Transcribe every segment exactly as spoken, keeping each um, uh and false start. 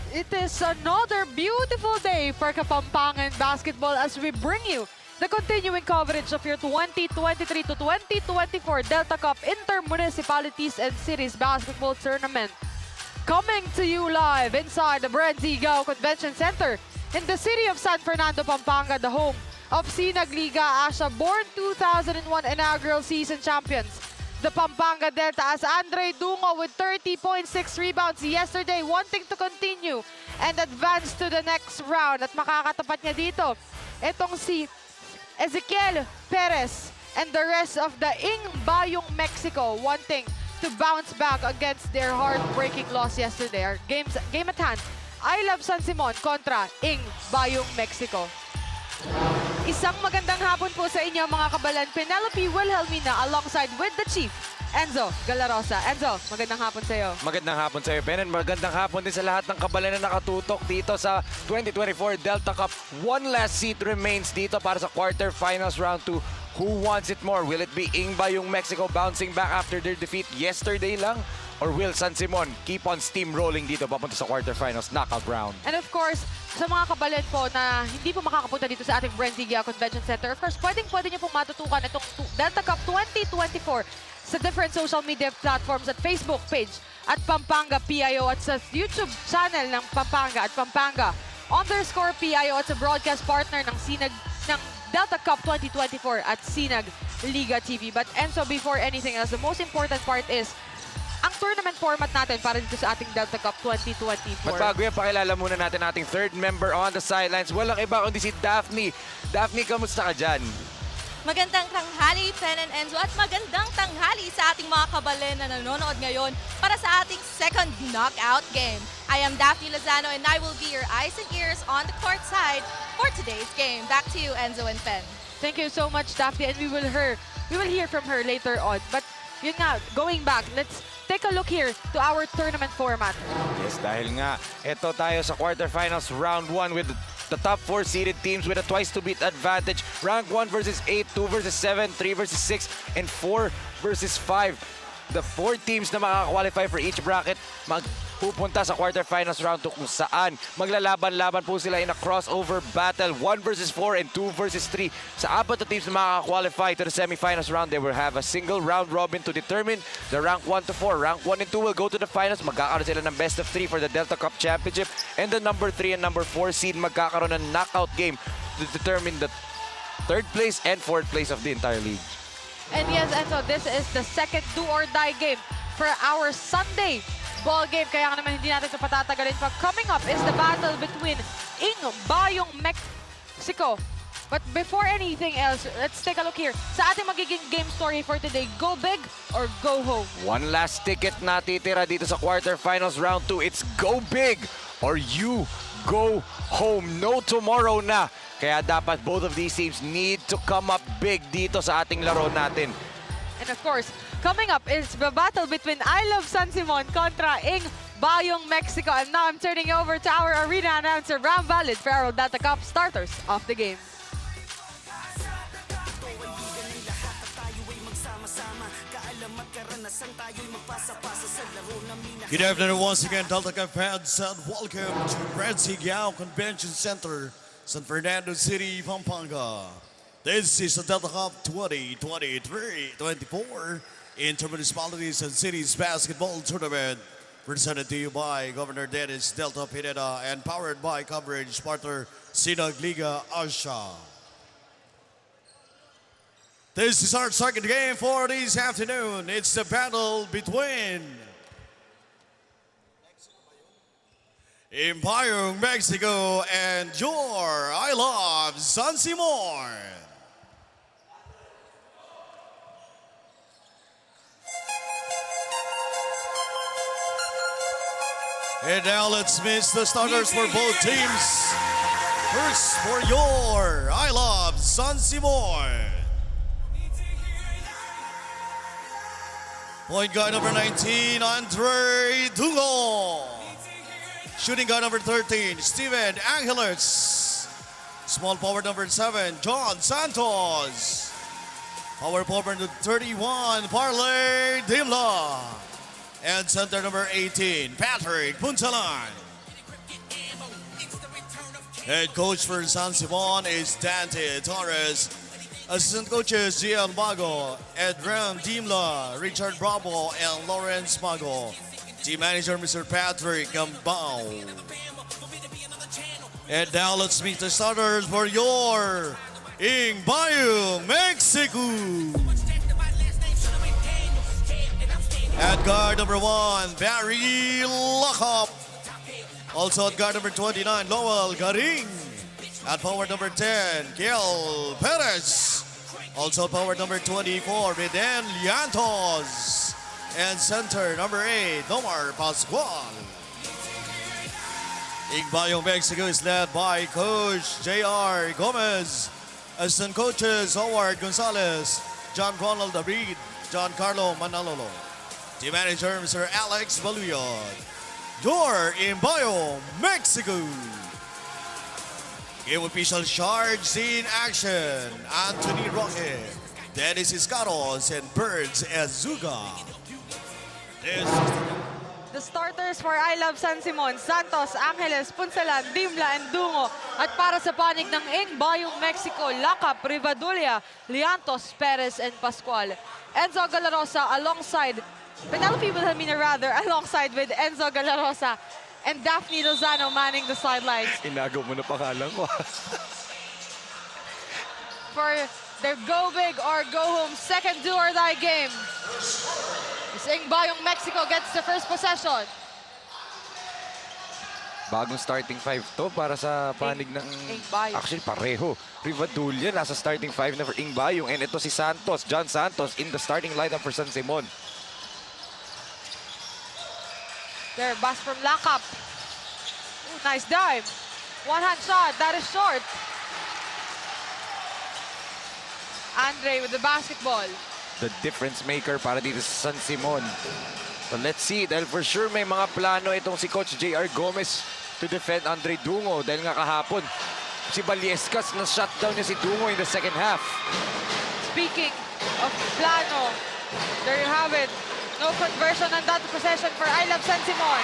It is another beautiful day for Kapampangan basketball as we bring you the continuing coverage of your twenty twenty-three to twenty twenty-four Delta Cup Intermunicipalities and Cities Basketball Tournament. Coming to you live inside the Brent Zigao Convention Center in the city of San Fernando, Pampanga, the home of Sinag Liga Asia, born two thousand one inaugural season champions, the Pampanga Delta, as Andre Dungo with thirty point six rebounds yesterday, wanting to continue and advance to the next round. At makakatapat niya dito, itong si Ezekiel Perez and the rest of the Ing Bayong Mexico wanting to bounce back against their heartbreaking loss yesterday. Our games, game at hand, I Love San Simon kontra Ing Bayong Mexico. Isang magandang hapon po sa inyo, mga kabalan. Penelope Wilhelmina alongside with the Chief, Enzo Galarosa. Enzo, magandang hapon sa iyo. Magandang hapon sa iyo, Pen, and magandang hapon din sa lahat ng kabalan na nakatutok dito sa twenty twenty-four Delta Cup. One last seat remains dito para sa quarterfinals round two. Who wants it more? Will it be Ing Bayong Mexico bouncing back after their defeat yesterday lang? Or will San Simon keep on steamrolling dito papunta sa quarterfinals knockout round? And of course, sa mga kabalan po na hindi po makakapunta dito sa ating Brent Zigao Convention Center, of course, pwedeng-pwede niyo pong matutukan itong tu-, Delta Cup twenty twenty-four sa different social media platforms at Facebook page at Pampanga P I O at sa YouTube channel ng Pampanga at Pampanga underscore P I O at sa broadcast partner ng Sinag, ng Delta Cup twenty twenty-four at Sinag Liga T V. But Enzo, before anything else, the most important part is ang tournament format natin para dito sa ating Delta Cup twenty twenty-four. Magbago yan, pakilala muna natin ating third member on the sidelines. Walang iba kundi si Daphne. Daphne, kamusta ka dyan? Magandang tanghali, Pen and Enzo, at magandang tanghali sa ating mga kabalen na nanonood ngayon para sa ating second knockout game. I am Daphne Lozano and I will be your eyes and ears on the court side for today's game. Back to you, Enzo and Pen. Thank you so much, Daphne, and we will hear, we will hear from her later on. But yun nga, going back, let's take a look here to our tournament format. Yes, dahil nga, eto tayo sa quarterfinals round one with the top four seeded teams with a twice to beat advantage. Rank one versus eight, two versus seven, three versus six, and four versus five. The four teams na makaka-qualify for each bracket magpupunta sa quarterfinals round two, kung saan maglalaban-laban po sila in a crossover battle, one versus four and two versus three. Sa apat na teams na makaka-qualify to the semifinals round, they will have a single round robin to determine the rank one to four. Rank one and two will go to the finals. Magkakaroon sila ng best of three for the Delta Cup Championship. And the number three and number four seed magkakaroon ng knockout game to determine the third place and fourth place of the entire league. And yes, Enzo, this is the second do or die game for our Sunday ball game. Kaya nga naman, hindi natin ito patatagalin pa. Coming up is the battle between Ing Bayong Mexico. But before anything else, let's take a look here sa ating magiging game story for today. Go big or go home. One last ticket natitira dito sa quarterfinals round two. It's go big or you go home. No tomorrow na. Kaya dapat both of these teams need to come up big dito sa ating laro natin. And of course, coming up is the battle between I Love San Simon kontra Ing Bayong Mexico. And now I'm turning you over to our arena announcer, Ram Valid, for our Delta Cup starters of the game. Good afternoon once again, Delta Cup fans, and welcome to Brent Zigao Convention Center, San Fernando City, Pampanga. This is the Delta Cup twenty twenty-three twenty-four Intermunicipalities and Cities Basketball Tournament, presented to you by Governor Dennis Delta Pineda and powered by coverage partner Sinag Liga Asia. This is our second game for this afternoon. It's the battle between Ing Bayong Mexico and your I Love San Simon. And now let's meet the starters for both teams. First, for your I Love San Simon. Point guard number nineteen, Andre Dungo. Shooting guard number thirteen, Steven Angeles. Small forward number seven, John Santos. Power forward number thirty-one, Parley Dimla. And center number eighteen, Patrick Punsalan. Head coach for San Simon is Dante Torres. Assistant coaches Gian Bago, Edram Dimla, Richard Bravo, and Lawrence Bago. Team manager Mister Patrick Gambao. And now let's meet the starters for your Ing Bayong Mexico. At guard number one, Barry Lakap. Also at guard number twenty-nine, Lowell Garing. At forward number ten, Kiel Perez. Also at forward number twenty-four, Miden Llantos. And center number eight, Nomar Pascual. Ing Bayong Mexico is led by Coach J R Gomez. Assistant coaches, Howard Gonzalez, John Ronald David, John Carlo Manalolo. Team manager, Mister Alex Baluyot. Your Ing Bayong Mexico. Game official, charge in action, Anthony Roque, Dennis Iscaros, and Birds Azuga. This is the The starters for I Love San Simon: Santos, Angeles, Punsalan, Dimla, and Dungo. At para sa panig ng Ing Bayong Mexico, Lakap, Rivadulla, Llantos, Perez, and Pascual. Enzo Galarosa alongside, Penelope Wilhelmina rather, alongside with Enzo Galarosa and Daphne Lozano manning the sidelines. Inagaw mo na pangalan ko, ah. For their go big or go home second do or die game. Ing Bayong Mexico gets the first possession. Bagong starting five 'to para sa panig ng Ing Bayong. Actually, pareho. Rivadulla nasa starting five na for Ing Bayong. And ito si Santos, John Santos, in the starting lineup for San Simon. There, pass from Lakap. Ooh, nice dive. One-hand shot. That is short. Andre with the basketball. The difference maker para dito sa San Simon. But let's see, dahil for sure may mga plano itong si Coach J R Gomez to defend Andre Dungo. Dahil nga kahapon, si Baliescas, na-shutdown niya si Dungo in the second half. Speaking of plano, there you have it. No conversion on that possession for I Love San Simon.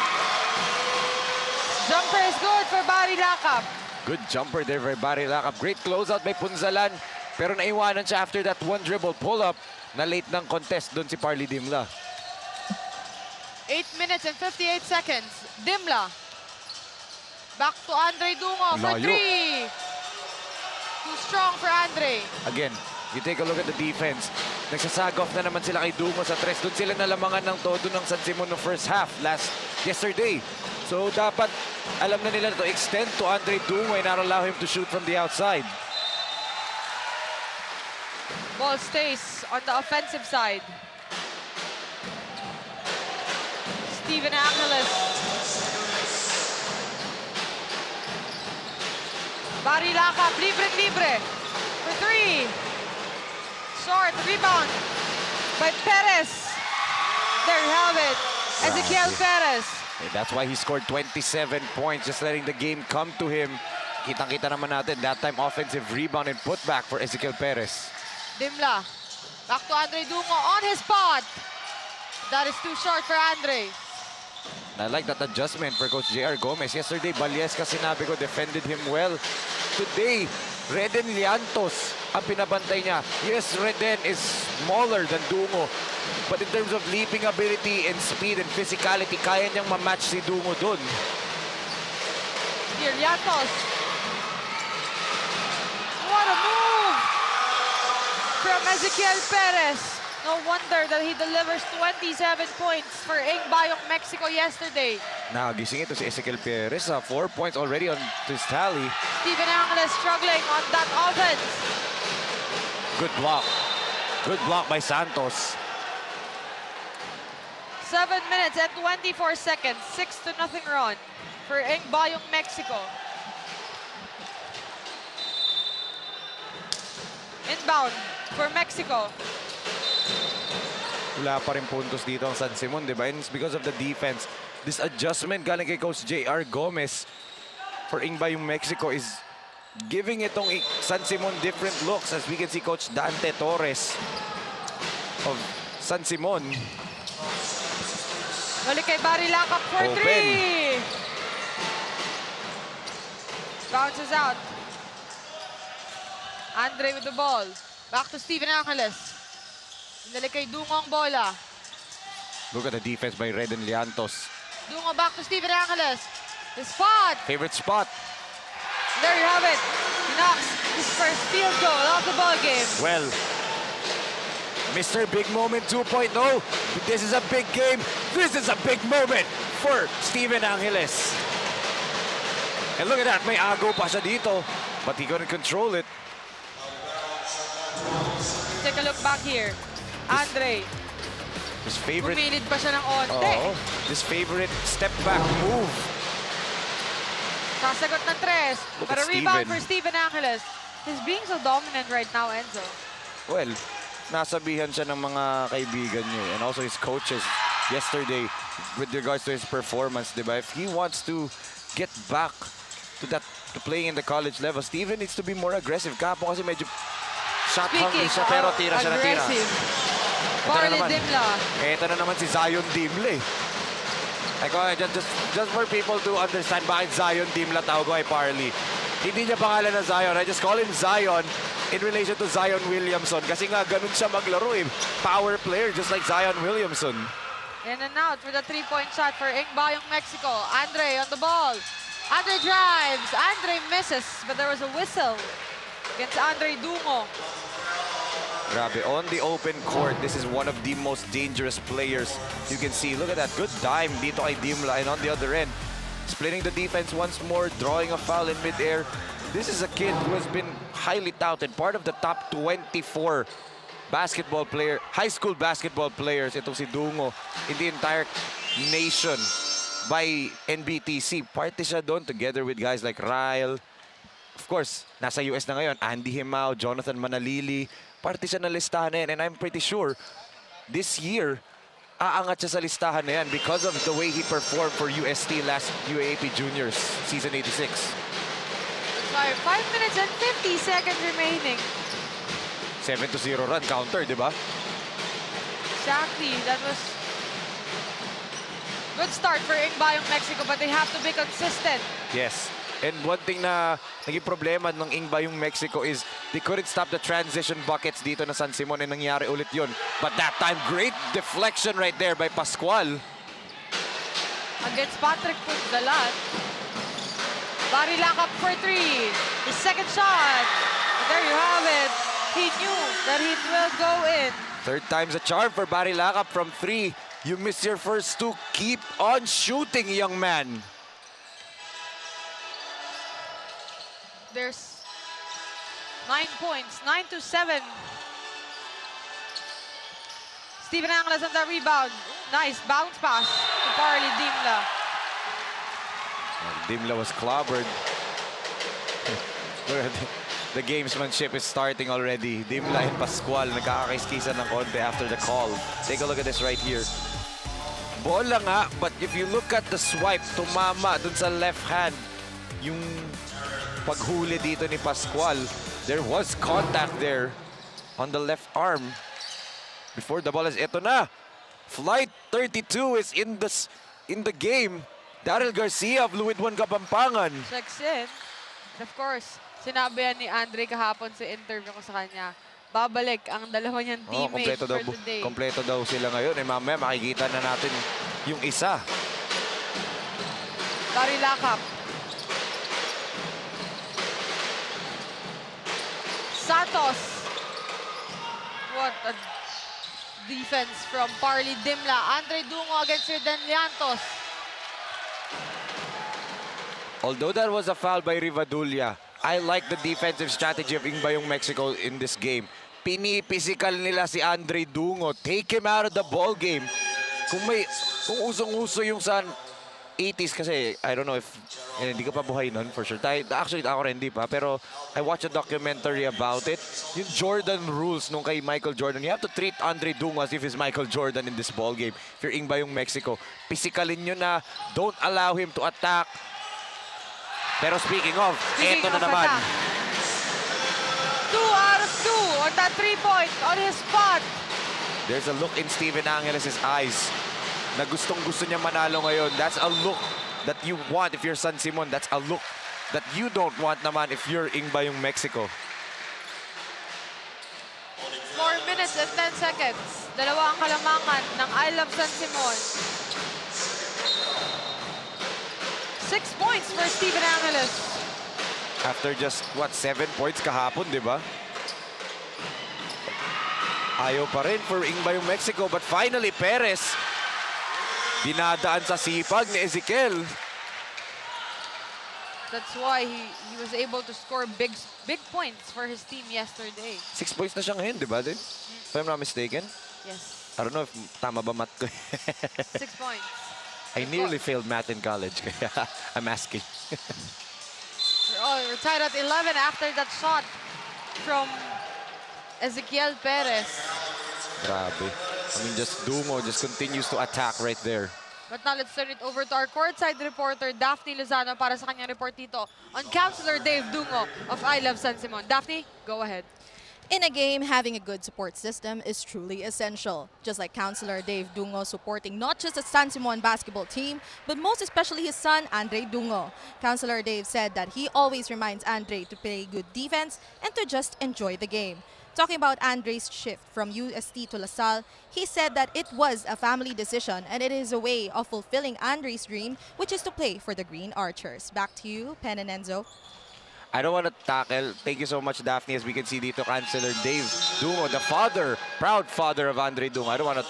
Jumper is good for Barry Lakap. Good jumper there for Barry Lakap. Great closeout by Punsalan. Pero naiwanan siya after that one dribble pull-up. Na-late ng contest doon si Parley Dimla. Eight minutes and fifty-eight seconds. Dimla. Back to Andre Dungo for three. Too strong for Andre. Again, you take a look at the defense. Nagsasag off na naman sila kay Dungo sa tres. Doon sila nalamangan ng todo ng San Simon no first half last, yesterday. So, dapat alam na nila to extend to Andre Dungo and not allow him to shoot from the outside. Ball stays on the offensive side. Steven Angeles. Barry Lakap, libreng-libre. For three. Short, rebound by Perez. There you have it. Ezekiel Perez. And that's why he scored twenty-seven points, just letting the game come to him. Kitang-kita naman natin, that time offensive rebound and putback for Ezekiel Perez. Dimla. Back to Andre Dungo on his spot. That is too short for Andre. And I like that adjustment for Coach J R Gomez. Yesterday, Baliescas, sinabi ko, defended him well. Today, Reden Llantos ang pinabantay niya. Yes, Reden is smaller than Dungo. But in terms of leaping ability and speed and physicality, kaya niyang ma-match si Dungo dun. Here, Llantos. What a move from Ezekiel Perez. No wonder that he delivers twenty-seven points for Ing Bayong Mexico yesterday. Nagising ito si Ezekiel Perez, ah, four points already on his tally. Steven Angeles struggling on that offense. Good block. Good block by Santos. Seven minutes and twenty-four seconds. Six to nothing run for Ing Bayong Mexico. Inbound for Mexico. Wala pa rin puntos dito ang San Simon, di ba? And it's because of the defense. This adjustment galing kay Coach J R Gomez for Ing Bayong Mexico is giving itong i-, San Simon different looks, as we can see Coach Dante Torres of San Simon. Balik kay Barry Lakap for three. Bounces out. Andre with the ball. Back to Steven Angeles. Binalik kay Dungo ang bola. Look at the defense by Reden Liantos. Dungo back to Steven Angeles. The spot. Favorite spot. There you have it. He knocks his first field goal of the ball game. Well, Mister Big Moment two point oh, this is a big game. This is a big moment for Steven Angeles. And look at that, may agaw pa siya dito. But he couldn't control it. Take a look back here. Andre, His favorite, gumilid pa siya ng onte. oh, his favorite step back move. Sasagot ng tres. Look But a at rebound Steven. For Steven Angeles. He's being so dominant right now, Enzo. Well, nasabihan siya ng mga kaibigan niya eh, and also his coaches yesterday with regards to his performance, di ba? If he wants to get back to that, to playing in the college level, Steven needs to be more aggressive. Kahapon kasi medyo shot hungry Speaking siya, pero of tira siya na tira. aggressive, Ito na Parley naman. Dimla. Ito na naman si Zion Dimla eh. Ay ko, just, just, just for people to understand bakit Zion Dimla tawag ko kay Parley. Hindi niya pangalan na Zion. I just call him Zion in relation to Zion Williamson. Kasi nga, ganun siya maglaro eh. Power player, just like Zion Williamson. In and out with a three-point shot for Ingbayong Mexico. Andre on the ball. Andre drives. Andre misses, but there was a whistle against Andre Dungo. Grabe, on the open court, this is one of the most dangerous players you can see. Look at that, good dime dito kay Dimla. And on the other end, splitting the defense once more, drawing a foul in midair. This is a kid who has been highly touted, part of the top twenty-four basketball player, high school basketball players, itong si Dungo, in the entire nation by N B T C. Parte siya doon together with guys like Ryle. Of course, nasa U S na ngayon, Andy Himao, Jonathan Manalili. Parte siya ng listahan na yan. And I'm pretty sure this year, aangat siya sa listahan na yan because of the way he performed for U S T last U A A P Juniors season eighty-six. Sorry, five minutes and fifty seconds remaining. Seven to zero run counter, di ba? Exactly. That was good start for Ingbayong Mexico, but they have to be consistent. Yes. And one thing na naging problema ng Ingbayong Mexico is they couldn't stop the transition buckets dito na San Simon, and nangyari ulit yun. But that time, great deflection right there by Pascual. Against Patrick Pundalan. Barry Lacap for three. His second shot. And there you have it. He knew that it will go in. Third time's a charm for Barry Lacap from three. You miss your first two. Keep on shooting, young man. There's nine points, nine to seven. Steven Angeles on the rebound. Nice bounce pass to Parley Dimla. Dimla was clobbered. Look at the, the gamesmanship is starting already. Dimla and Pascual nagkakakiskisan ng konti after the call. Take a look at this right here. Bola nga, but if you look at the swipe, tumama dun sa left hand. Yung paghuli dito ni Pascual, there was contact there on the left arm. Before the ball is, eto na. Flight thirty-two is in the, s- in the game. Daryl Garcia of Luid One, Kapampangan. Checks in. And of course, sinabi yan ni Andre kahapon sa interview ko sa kanya. Babalik ang dalawa niyang Oh, teammates kompleto daw, for today. Kompleto daw sila ngayon. Eh, mamaya makikita na natin yung isa. Barry Lacap. Santos. What a defense from Parley Dimla. Andre Dungo against Reden Liantos. Although that was a foul by Rivadulla, I like the defensive strategy of Ingbayong Mexico in this game. Pinipisikal nila si Andre Dungo. Take him out of the ball game. Kung may, kung usong-uso yung sa eighties kasi, I don't know if, eh, hindi ka pa buhay nun for sure. Tayo, actually, ako rin hindi pa. Pero I watched a documentary about it. Yung Jordan rules nung kay Michael Jordan. You have to treat Andre Dungo as if he's Michael Jordan in this ball game. If you're Ingbayong Mexico, pisikalin nyo na, don't allow him to attack. Pero speaking of, Speaking eto na of naman. Attack. Two out of two on that three-point on his spot. There's a look in Steven Angeles' eyes na gustong gusto niya manalo ngayon. That's a look that you want if you're San Simon. That's a look that you don't want naman if you're Ingbayung Mexico. Four minutes and ten seconds. Dalawa ang kalamangan ng I Love San Simon. Six points for Steven Angeles. After just, what, seven points kahapon, di ba? Ayaw pa rin for Ingbayung Mexico, but finally, Perez dinadaan sa sipag ni Ezekiel. That's why he, he was able to score big big points for his team yesterday. Six points na siya ngayon, di ba, Dave? If I'm not mistaken. Yes. I don't know if tama ba math ko. Six points. I nearly failed math in college, kaya I'm asking. We're, all, we're tied at eleven after that shot from Ezekiel Perez. Grabe. I mean, just Dungo just continues to attack right there. But now let's turn it over to our courtside reporter, Daphne Lozano, para sa kanyang report dito on Counselor Dave Dungo of I Love San Simon. Daphne, go ahead. In a game, having a good support system is truly essential, just like Counselor Dave Dungo supporting not just the San Simon basketball team, but most especially his son, Andre Dungo. Counselor Dave said that he always reminds Andre to play good defense and to just enjoy the game. Talking about Andre's shift from U S T to La Salle, he said that it was a family decision and it is a way of fulfilling Andre's dream, which is to play for the Green Archers. Back to you, Pen and Enzo. I don't want to tackle. Thank you so much, Daphne. As we can see dito, Counselor Dave Dungo, the father, proud father of Andre Dungo. I don't want to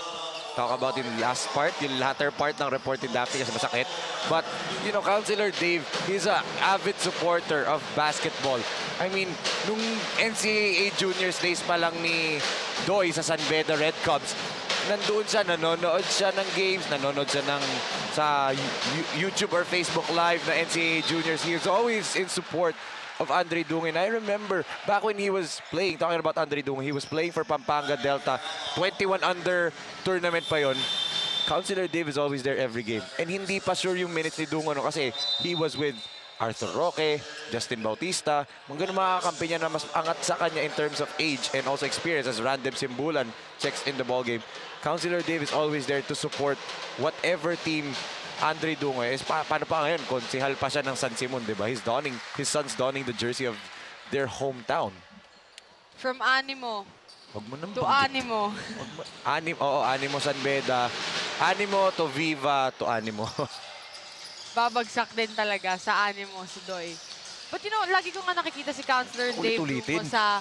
talk about yung last part, yung latter part ng report ni Daphne kasi masakit. But, you know, Counselor Dave, he's a avid supporter of basketball. I mean, nung N C A A juniors days pa lang ni Doy sa San Beda Red Cubs, nandoon siya, nanonood siya ng games, nanonood siya ng sa You- YouTube or Facebook Live na N C A A juniors. He was always in support of Andre Dungo. And I remember back when he was playing, talking about Andre Dungo, he was playing for Pampanga Delta, twenty-one under tournament pa yon. Counselor Dave is always there every game. And hindi pa sure yung minutes ni Dungo, no, kasi he was with Arthur Roque, Justin Bautista, mga ganun mga kakampi niya na mas angat sa kanya in terms of age and also experience, as Randem Simbulan checks in the ballgame. Counselor Dave is always there to support whatever team Andre Dungo is. Pa paano pa ngayon? Konsehal pa siya ng San Simon, di ba? He's donning, his son's donning the jersey of their hometown. From Animo Wag mo nang to banggit. Animo. Wag mo- Anim, oo, Animo San Beda. Animo to Viva to Animo. Babagsak din talaga sa Animo si Doy. But you know, lagi ko nga nakikita si Counselor Dave Ulit-ulitin. Dungo sa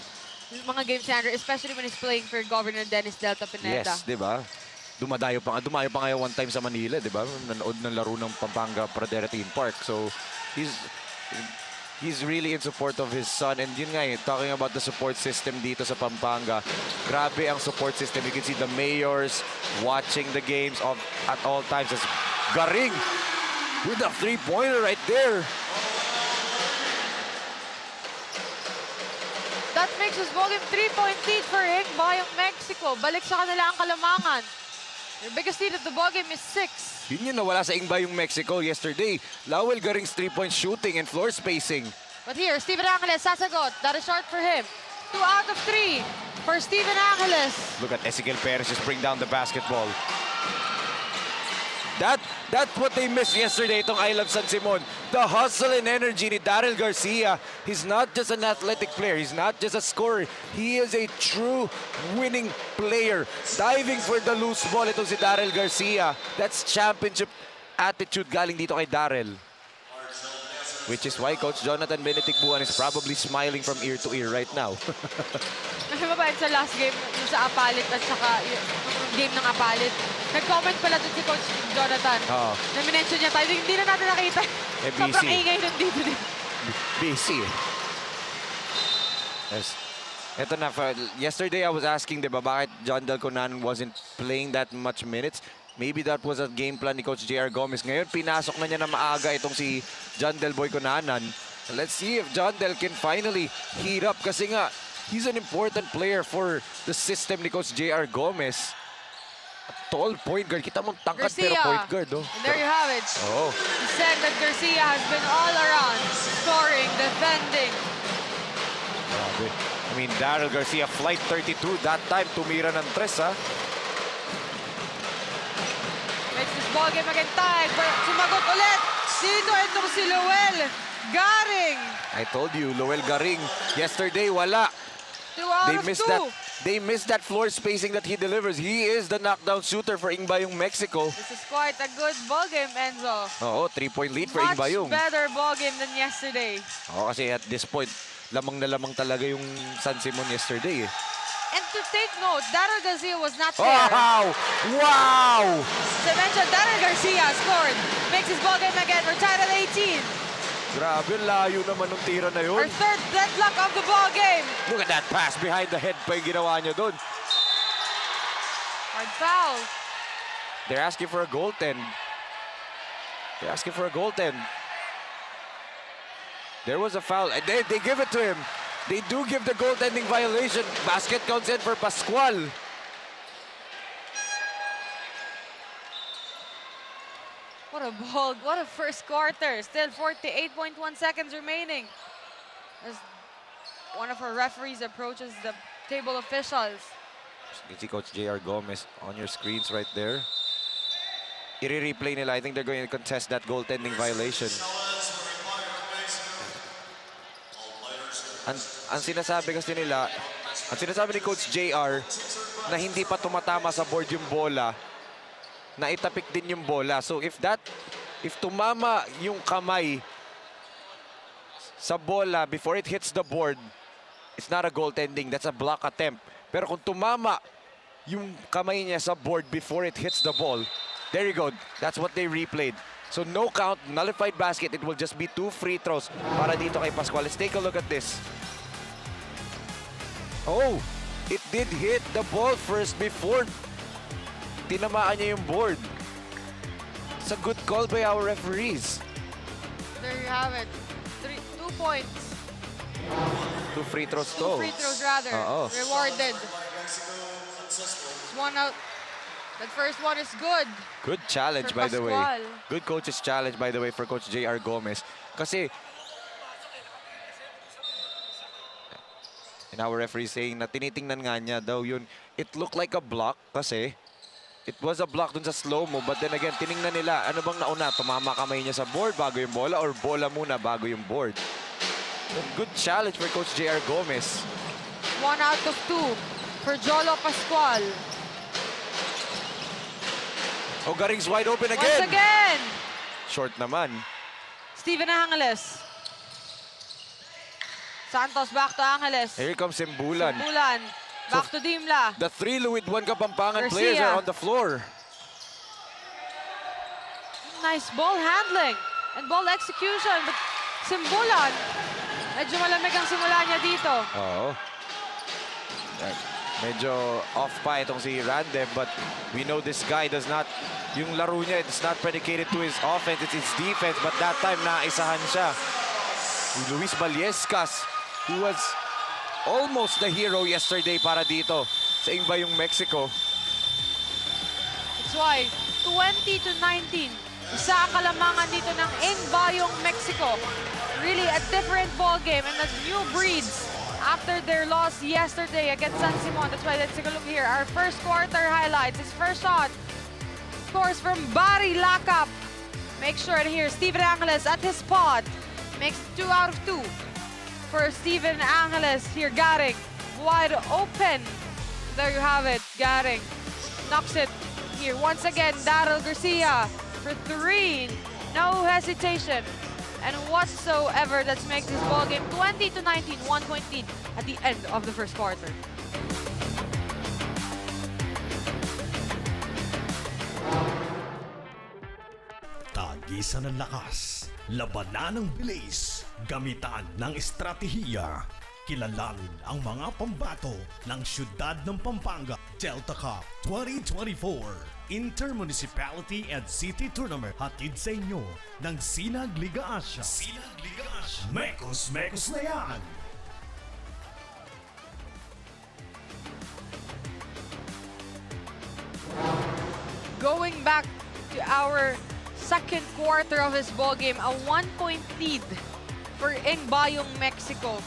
mga games ni Andre, especially when he's playing for Governor Dennis Delta Pineda. Yes, di ba? Dumadayo pa nga, dumayo pa nga yung one time sa Manila, di ba? Nanood ng laro ng Pampanga Pradera Theme Park. So, he's he's really in support of his son. And yun nga eh, talking about the support system dito sa Pampanga, grabe ang support system. You can see the mayors watching the games of, at all times. As Garing with a three-pointer right there. That makes this ballgame three-point lead for Ingbayung Mexico. Balik sa kanila ang kalamangan. Their biggest lead of the ballgame is six. Yun yung nawala sa Ingbayung Mexico yesterday. Lowell Garing's three-point shooting and floor spacing. But here, Steven Angeles sasagot. That is short for him. Two out of three for Steven Angeles. Look at Ezekiel Perez just bring down the basketball. That that's what they missed yesterday, itong I Love San Simon. The hustle and energy ni Daryl Garcia. He's not just an athletic player. He's not just a scorer. He is a true winning player. Diving for the loose ball itong si Daryl Garcia. That's championship attitude galing dito kay Daryl. Which is why Coach Jonathan Benedict Buan is probably smiling from ear to ear right now. Mas mabait sa last game, yung sa Apalit at saka yung game ng Apalit. Nag-comment pala dun si Coach Jonathan. Oo. Na minention niya tayo, hindi na natin nakita. Eh, Sobrang busy. Ingay nun dito din. Busy eh. Yes. Eto na, for, yesterday I was asking, di ba, bakit John Del Conan wasn't playing that much minutes? Maybe that was a game plan ni Coach J R Gomez. Ngayon, pinasok na niya na maaga itong si John Del Boy Conanan. Let's see if John Del can finally heat up kasi nga, he's an important player for the system ni Coach J R Gomez. A tall point guard. Kita mo, tangkad pero Garcia. Point guard, oh. And there you have it. Oo. He said that Garcia has been all around, scoring, defending. Grabe. I mean, Daryl Garcia, flight thirty-two that time, tumira ng tres, ha? Makes this ballgame again tied, but sumagot ulit. Dito itong si Loel Garing. I told you, Loel Garing. Yesterday, wala. Two out They of missed two. that. They missed that floor spacing that he delivers. He is the knockdown shooter for Ingbayung Mexico. This is quite a good ball game, Enzo. Oo, three-point lead for Ingbayung. Much better ball game than yesterday. Oo, kasi at this point, lamang na lamang talaga yung San Simon yesterday eh. And to take note, Daryl Garcia was not there. Wow! Wow! As I mentioned, Daryl Garcia scored. Makes his ball game again. We're tied at eighteen. Grabe, layo naman ng tira na yun. Our third deadlock of the ball game. Look at that pass behind the head pa yung ginawa niya doon. Hard foul. They're asking for a goaltend. They're asking for a goaltend. There was a foul. And they, they give it to him. They do give the goaltending violation. Basket counts in for Pascual. What a ball. What a first quarter. Still forty-eight point one seconds remaining. As one of our referees approaches the table officials. You can see Coach J R Gomez on your screens right there. Iri-replay nila. I think they're going to contest that goaltending violation. Ang, ang sinasabi kasi nila, ang sinasabi ni Coach J R na hindi pa tumatama sa board yung bola, na itapik din yung bola. So if that, if tumama yung kamay sa bola before it hits the board, it's not a goaltending, that's a block attempt. Pero kung tumama yung kamay niya sa board before it hits the ball, there you go. That's what they replayed. So no count, nullified basket, it will just be two free throws para dito kay Pascual. Let's take a look at this. Oh, it did hit the ball first before tinamaan niya yung board. It's a good call by our referees. There you have it. Three, two points. Two free throws Two to. free throws, rather. Oo. Rewarded. It's one out. That first one is good. Good challenge, For by the way. Pascual. Good coach's challenge, by the way, for Coach J R Gomez. Kasi, and our referee saying na tinitingnan nga niya daw yun. It looked like a block kasi it was a block dun sa slow-mo, but then again, tiningnan nila, ano bang nauna? Tumama kamay niya sa board bago yung bola, or bola muna bago yung board? Good challenge for Coach J R Gomez. One out of two for Jolo Pascual. Oh, Garing's wide open Once again. again, Short naman. Steven Angeles. Santos back to Angeles. Here comes Simbulan. Simbulan. So, Back to Dimla. The three Luid One Kapampangan Garcia. players are on the floor. Nice ball handling and ball execution. But Simbulan, medyo malamig ang simula niya dito. Oo. Right. Medyo off pa itong si Randem, but we know this guy does not, yung laro niya, it's not predicated to his offense, it's his defense, but that time, naisahan siya. Luis Ballescas, who was almost the hero yesterday para dito sa Ingbayung Mexico. That's why, twenty to nineteen. Isa ang kalamangan dito ng Ingbayung Mexico. Really a different ball game and a new breeds after their loss yesterday against San Simon. That's why, let's take a look here. Our first quarter highlights. His first shot scores from Barry Lakap. Make sure to hear Steven Angeles at his spot. Makes two out of two for Steven Angeles here. Garing wide open. There you have it. Garing knocks it here. Once again, Daryl Garcia for three. No hesitation and whatsoever. That makes this ball game twenty to nineteen, one point lead at the end of the first quarter. Tagisan ng lakas, labanan ng bilis, gamitan ng estratehiya. Kilalanin ang mga pambato ng siyudad ng Pampanga. Delta Cup twenty twenty-four Intermunicipality and City Tournament, hatid sa inyo ng Sinag Liga Asia. Sinag Liga Asia. Mekos, mekos na yan! Going back to our second quarter of this ball game, a one-point lead for Ingbayung Mexico.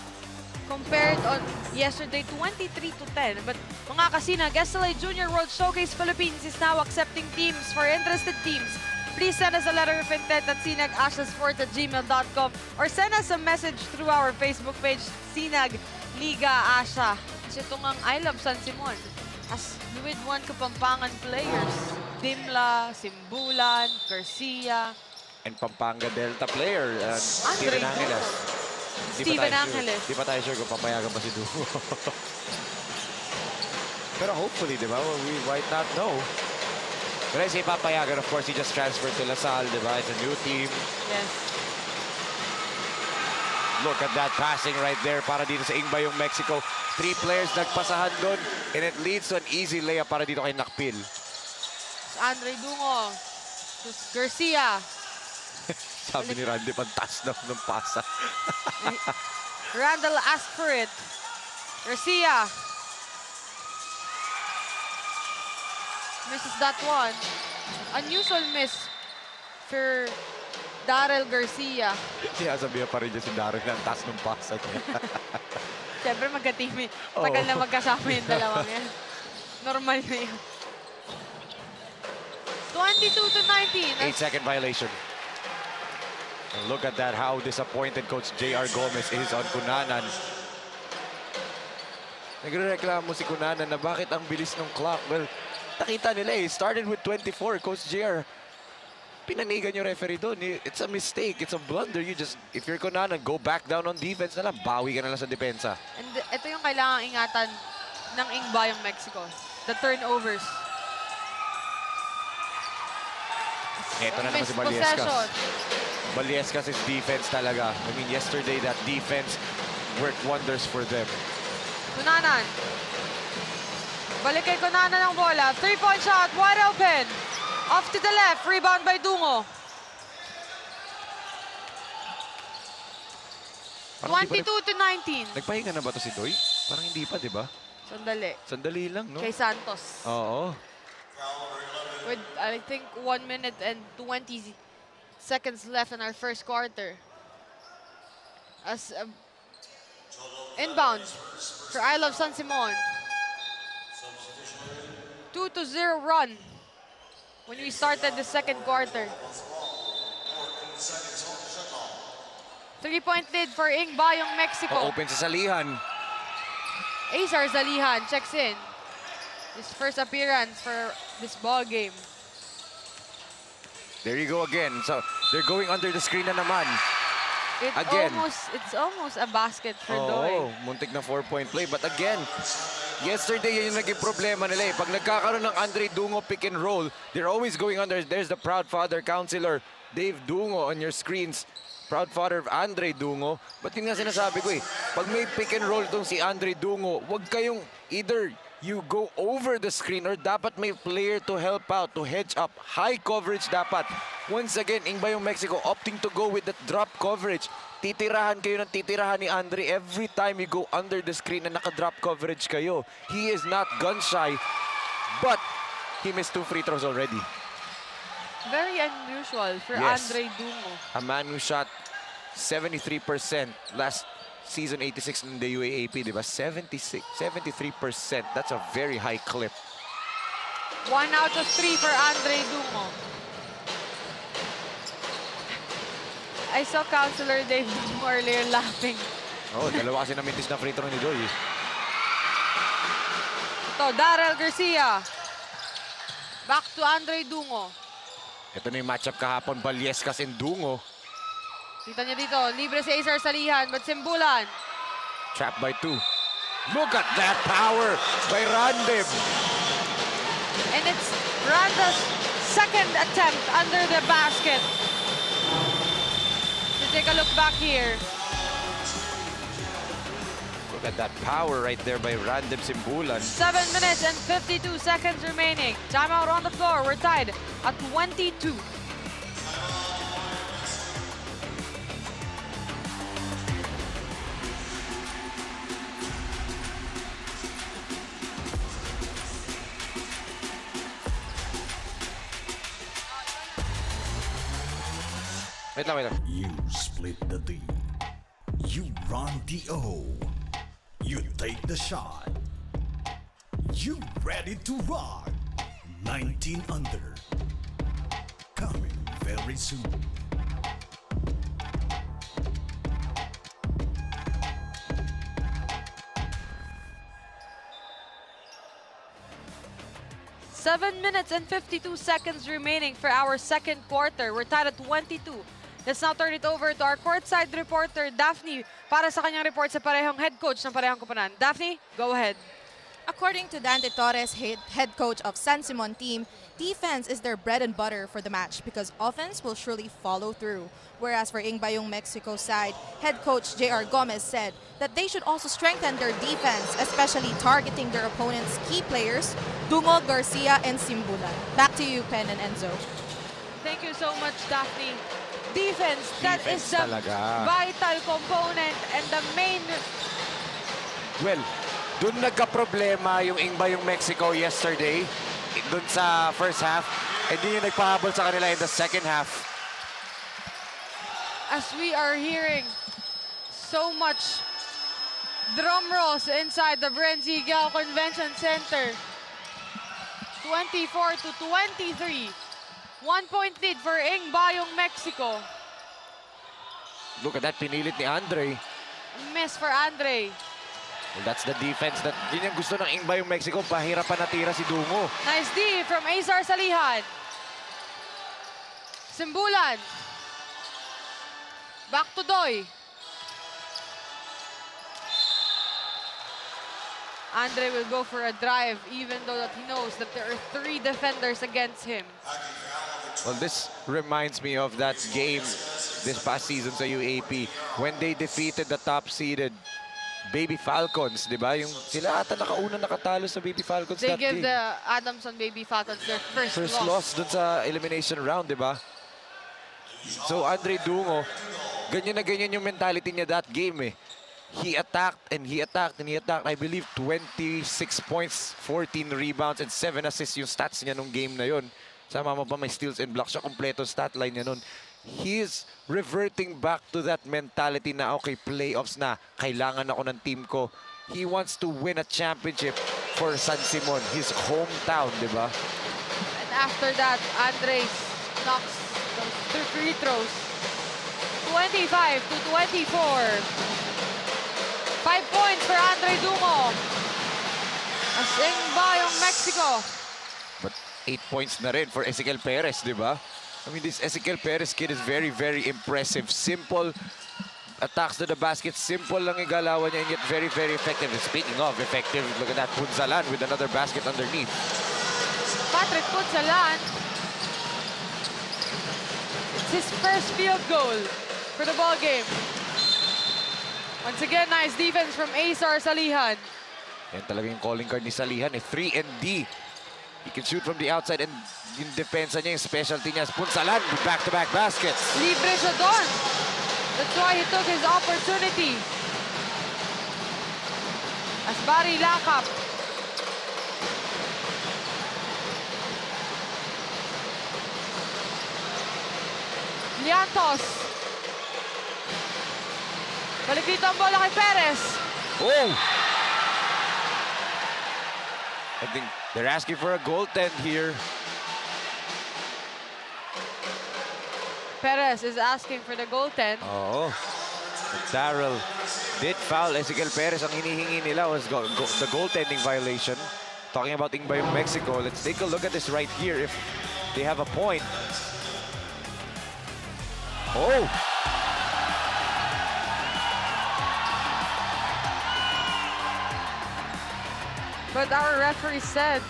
Compared on yesterday, twenty-three to ten. But, mga kasinag, S L A Junior World Showcase Philippines is now accepting teams for interested teams Please send us a letter of intent at sinag asia sports at gmail dot com or send us a message through our Facebook page, Sinag Liga Asia. Kasi ito ngang I Love San Simon as Luid One Kapampangan players, Dimla, Simbulan, Garcia, and Pampanga Delta player, uh, Andre Steven Angeles. Steven Angeles. Di pa tayo sure kung papayagan ba si Duo. Pero hopefully, di ba? We might not know. When I say papayagan, of course, he just transferred to La Salle, di ba? It's a new team. Yes. Look at that passing right there para dito sa Ingbayong Mexico. Three players nagpasahan doon, and it leads to an easy layup para dito kay Nakpil. Andre Dungo. Sus Garcia. Sabi ni Randy, pantas na ng pasa. Randall asked for it. Garcia. Misses that one. Unusual miss for Daryl Garcia. Sinasabihan pa rin niya si Daryl na ang taas ng pasa niya. Siyempre, magka-team eh. Oo. Tagal na magkasama yung dalawang yan. Normal na yun. Twenty-two to nineteen. Eight-second violation. And look at that, how disappointed Coach J R Gomez is on Cunanan. Nagrereklamo si Cunanan na bakit ang bilis ng clock. Well, nakita nila eh, started with twenty-four, Coach J R. Pinanigan yung referee doon. It's a mistake. It's a blunder. You just, if you're Cunanan, go back down on defense na lang. Bawi ka na lang sa depensa. And ito yung kailangang ingatan ng Ingbayong Mexico. The turnovers. Eto na naman si Missed Baliescas. Possession. Baliescas is defense talaga. I mean, yesterday that defense worked wonders for them. Cunanan. Balik kay Cunanan ang bola. Three-point shot, wide open. Off to the left, rebound by Dungo. Parang di pa rin. Twenty-two to nineteen. Nagpahinga na ba to si Doy? Parang hindi pa, di ba? Sandali. Sandali lang, no? Kay Santos. Oo. With, I think, one minute and twenty seconds left in our first quarter. As, uh, inbound for I Love San Simon. Two to zero run when we started the second quarter. Three-point lead for Ingbayong Mexico. Open sa Salihan. Azar Salihan checks in. His first appearance for this ball game. There you go again. So, they're going under the screen na naman. It Again. almost, it's almost a basket for Oo, Doy. Muntik na four-point play. But again, yesterday, yun yung naging problema nila eh. Pag nagkakaroon ng Andre Dungo pick and roll, they're always going under. There's the proud father, Counselor Dave Dungo, on your screens. Proud father of Andre Dungo. But yun nga sinasabi ko eh, pag may pick and roll tong si Andre Dungo, wag kayong either you go over the screen or dapat may player to help out, to hedge up. High coverage dapat. Once again, Ingbayong Mexico opting to go with that drop coverage. Titirahan kayo ng titirahan ni Andre every time you go under the screen na naka-drop coverage kayo. He is not gun shy, but he missed two free throws already. Very unusual for Yes. Andre Dungo. A man who shot seventy-three percent last season eighty-six in the U A A P, di ba? Seventy-six, seventy-three percent. That's a very high clip. One out of three for Andre Dungo. I saw Counselor Dave Dungo earlier laughing. Oh, dalawa kasi na mintis na free throw ni Doy. To, Daryl Garcia. Back to Andre Dungo. Ito na yung matchup kahapon, Baliescas and Dungo. Kita niyo dito, libre si Azar Salihan, but Simbulan. Trapped by two. Look at that power by Randib. And it's Randa's second attempt under the basket. So take a look back here. Look at that power right there by Randib Simbulan. Seven minutes and fifty-two seconds remaining. Timeout on the floor. We're tied at twenty-two. Wait lang, wait lang. You split the deal. You run the O. You take the shot. You ready to rock. Nineteen under. Coming very soon. Seven minutes and fifty-two seconds remaining for our second quarter. We're tied at twenty-two. Let's now turn it over to our courtside reporter, Daphne, para sa kanyang report sa parehong head coach ng parehong koponan. Daphne, go ahead. According to Dante Torres, head, head coach of San Simon team, defense is their bread and butter for the match because offense will surely follow through. Whereas for Ingbayung Mexico side, head coach J R Gomez said that they should also strengthen their defense, especially targeting their opponent's key players, Dungo, Garcia, and Simbulan. Back to you, Pen and Enzo. Thank you so much, Daphne. Defense, that is Defense the talaga. vital component and the main. Well, dun nagka-problema yung Ingbayung Mexico yesterday, dun sa first half. And yun yung nagpahabol sa kanila in the second half. As we are hearing so much drum rolls inside the Bren Zigao Convention Center. Twenty-four to twenty-three. One point lead for Ingbayung Mexico. Look at that, pinilit ni Andre. Miss for Andre. Well, that's the defense that, yun yung gusto ng Ingbayung Mexico, pahirapan na tira si Dungo. Nice D from Azar Salihan. Simbulan. Back to Doy. Andre will go for a drive even though that he knows that there are three defenders against him. Well, this reminds me of that game this past season sa U A P when they defeated the top-seeded Baby Falcons, di ba? Yung sila ata nakauna nakatalo sa Baby Falcons They that give game. The Adamson Baby Falcons their first, First loss. Loss dun sa elimination round, di ba? So Andre Dungo, ganyan na ganyan yung mentality niya that game eh. He attacked and he attacked and he attacked. I believe twenty-six points, fourteen rebounds, and seven assists yung stats niya nung game na yon. Sama mo pa may steals and blocks siya, kompleto stat line niya nun. He is reverting back to that mentality na, okay, playoffs na, kailangan ako ng team ko. He wants to win a championship for San Simon, his hometown, di ba? And after that, Andre knocks the th- free throws. Twenty-five to twenty-four. Five points for Andre Dungo. As Ingbayung Mexico. But eight points na rin for Ezekiel Perez, di ba? I mean, this Ezekiel Perez kid is very, very impressive. Simple attacks to the basket, simple lang yung galawan niya, and yet very, very effective. And speaking of effective, look at that, Punsalan with another basket underneath. Patrick Punsalan. It's his first field goal for the ball game. Once again, nice defense from Azar Salihan. Yan talaga yung calling card ni Salihan eh. Three and D. He can shoot from the outside and yung depensa niya, yung specialty niya. Punsalan, back-to-back baskets. Libre siya doon. That's why he took his opportunity. As Barry Lakap. Liantos. Balik dito ang bola kay Perez. Oh! I think they're asking for a goaltend here. Perez is asking for the goaltend. Oo. Daryl did foul Ezekiel Perez. Ang hinihingi nila was go, go, the goaltending violation. Talking about Ingbayung Mexico, let's take a look at this right here if they have a point. Oh! But our referee said,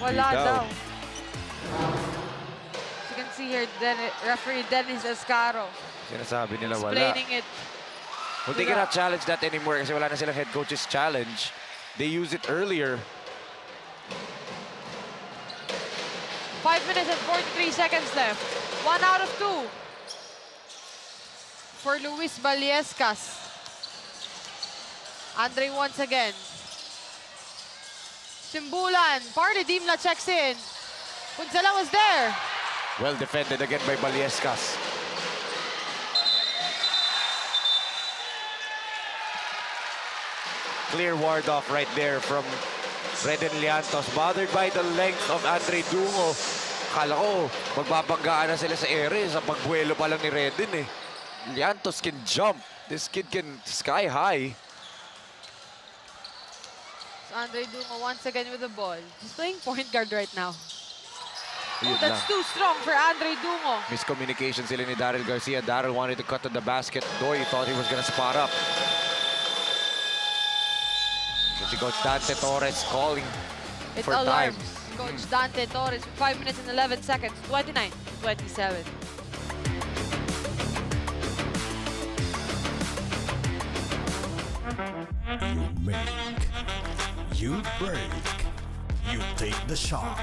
wala Di daw. daw. As you can see here, Den- referee Dennis Escaro Sinasabi nila wala. Explaining it. Well, they cannot challenge that anymore kasi wala na silang head coach's challenge. They used it earlier. Five minutes and forty-three seconds left. One out of two for Luis Baliescas. Andre once again. Simbulan. Parley Dimla checks in. Punsalan was there. Well defended again by Baliescas. Clear ward off right there from Reden Liantos. Bothered by the length of Andre Dungo. Kala ko, magbabanggaan na sila sa ere, sa pagbuelo pa lang ni Reden eh. Liantos can jump. This kid can sky high. So Andre Dungo once again with the ball. He's playing point guard right now. Oh, Yun that's lang. Too strong for Andre Dungo. Miscommunication sila ni Daryl Garcia. Daryl wanted to cut to the basket. Doi thought he was gonna spot up. But si Coach Dante Torres calling It for time. Alarms Coach Dante Torres with five minutes and eleven seconds, twenty-nine twenty-seven. You make, you break, you take the shot,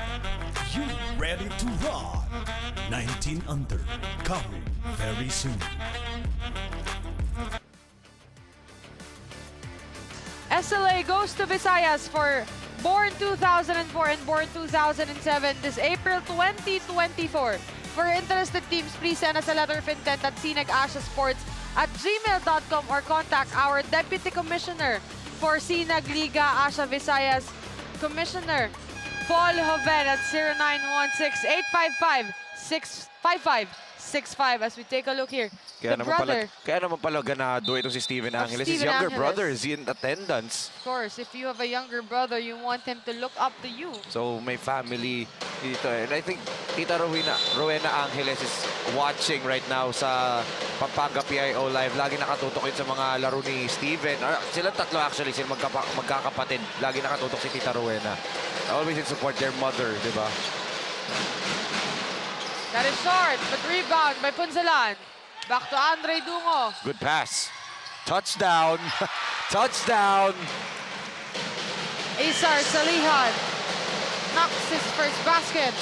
you ready to rock. Nineteen under, coming very soon. S L A goes to Visayas for Born two thousand four and Born two thousand seven this April twenty twenty-four. For interested teams, please send us a letter of intent at sinag asia sports at gmail dot com or contact our Deputy Commissioner for Sinag Liga Asia Visayas, Commissioner Paul Joven at zero nine one six eight five five six five five six five. As we take a look here, Kaya the naman pala, brother kaya naman pala ganado itong si Steven of Angeles. His Steven younger Angeles. Brother is in attendance. Of course, if you have a younger brother, you want him to look up to you. So may family dito eh. And I think Tita Rowena, Rowena Angeles is watching right now sa Pampanga P I O Live. Lagi nakatutok yun sa mga laro ni Steven. Ah, silang tatlo actually, sila magkapa- magkakapatid. Lagi nakatutok si Tita Rowena. Always in support their mother, di ba? That is short, but rebound by Punsalan. Back to Andre Dungo. Good pass. Touchdown. Touchdown. Acer Salihan knocks his first basket.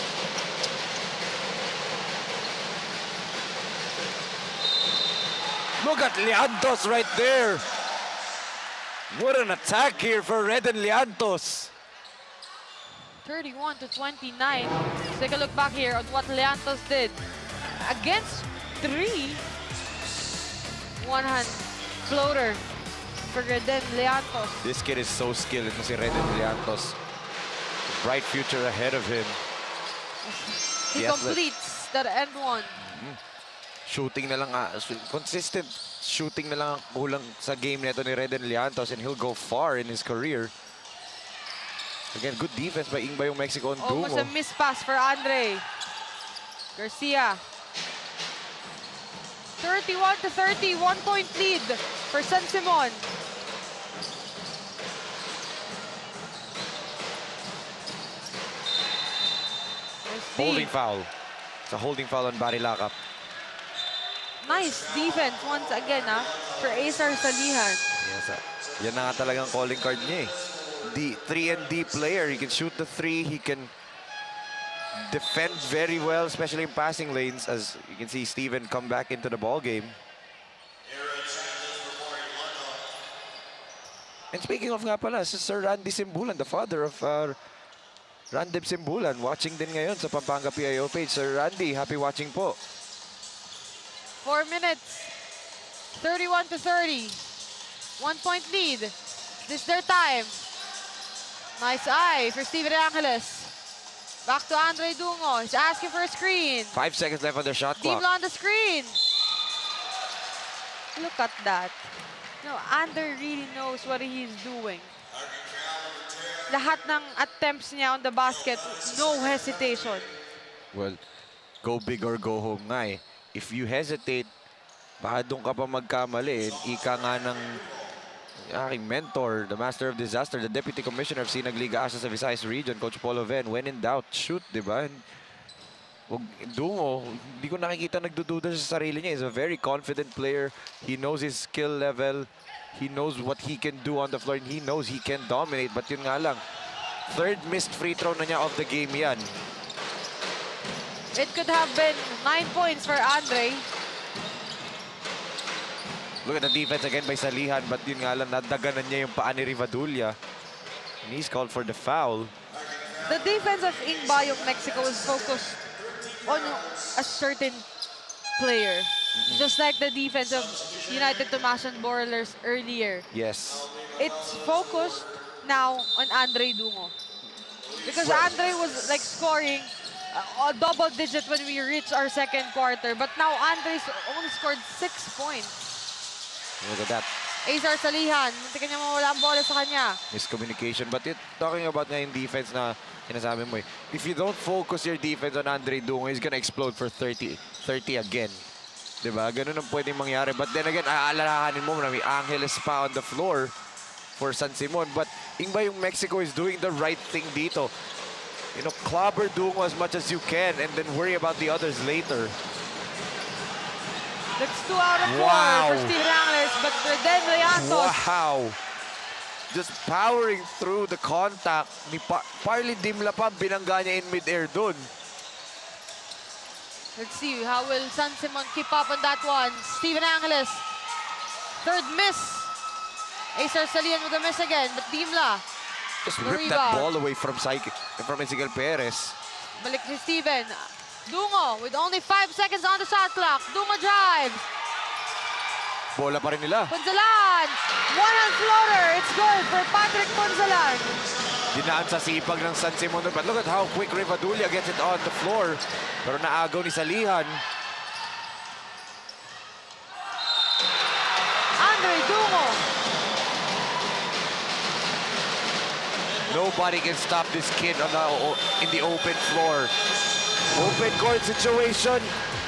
Look at Liantos right there. What an attack here for Reden Liantos. Thirty-one to twenty-nine. Let's take a look back here on what Liantos did against three one-hand floater for Reden Liantos. This kid is so skilled. Ito si Reden Liantos. Bright future ahead of him. He Yes, but- completes that end one. Shooting na lang, ah, su- consistent shooting na lang ang kulang sa game nito ni Reden Liantos, and he'll go far in his career. Again, good defense by Ingbayong Mexico on Almost Dungo. A miss pass for Andre Garcia. Thirty-one to thirty, one-point lead for San Simon. Nice Holding D. Foul. It's a holding foul on Barry Lakap. Nice defense once again, ah, for Acer Salihan. Yes, ah. Yan na nga talagang calling card niya eh. D, three and D player. He can shoot the three. He can defend very well, especially in passing lanes. As you can see, Steven come back into the ball game. And speaking of nga pala, si Sir Randy Simbulan, the father of uh, Randep Simbulan, watching din ngayon sa Pampanga P I O page. Sir Randy, happy watching po. Four minutes. Thirty-one to thirty. One-point lead. This their time. Nice eye for Steven Angeles. Back to Andre Dungo. He's asking for a screen. Five seconds left on the shot Deep clock. on the screen. Look at that. No, Andre really knows what he's doing. Lahat ng attempts niya on the basket, no hesitation. Well, go big or go home nga eh. If you hesitate, baka doon ka pa magkamali eh. Ika nga ng aking mentor, the master of disaster, the deputy commissioner of Sinag Liga Asia sa Visayas region, Coach Paul Joven, when in doubt, shoot, di ba? Wag, Dungo, hindi ko nakikita nagdududa sa sarili niya. He's a very confident player. He knows his skill level. He knows what he can do on the floor, and he knows he can dominate. But yun nga lang, third missed free throw na niya of the game yan. It could have been nine points for Andre. Look at the defense again by Salihan, but yun nga lang, nadaganan niya yung paa ni Rivadulla. And he's called for the foul. The defense of Ingbayong Mexico is focused on a certain player, just like the defense of United Tomas and Borlers earlier. Yes. It's focused now on Andre Dungo. Because Andre was, like, scoring uh, double digit when we reach our second quarter. But now, Andre's only scored six points. Look at that. Ace Arsalijan, muntikan niya mawala ang bola sa kanya. Miscommunication. But it, talking about nga yung defense na sinasabi mo eh, if you don't focus your defense on Andre Dungo, he's gonna explode for thirty, thirty again. Diba? Ganun ang pwedeng mangyari. But then again, aalalahanin mo na may Angeles pa on the floor for San Simon. But yung ba yung Mexico is doing the right thing dito? You know, clobber Dungo as much as you can and then worry about the others later. That's two out of four for Steven Angeles, but Reden Leantos. Wow! Just powering through the contact ni pa Parley Dimla pa, binangga niya in midair dun. Let's see, how will San Simon keep up on that one? Steven Angeles. Third miss. Ace Arsalijan with a miss again, but Dimla. Just rip that ball away from Psyche, from Ezekiel Perez. Balik si Steven. Dungo with only five seconds on the shot clock. Dungo drives. Bola pa rin nila. Punzalan! One-hand floater. It's good for Patrick Punzalan. Dinaan sa sipag ng San Simon. But look at how quick Revadulla gets it on the floor. Pero naagaw ni Salihan. Andre Dungo. Nobody can stop this kid on the, in the open floor. Open court situation.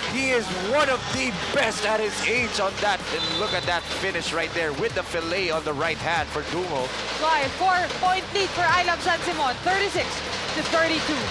He is one of the best at his age on that. And look at that finish right there with the fillet on the right hand for Dungo. Why? Four-point lead for I Love San Simon, thirty-six to thirty-two.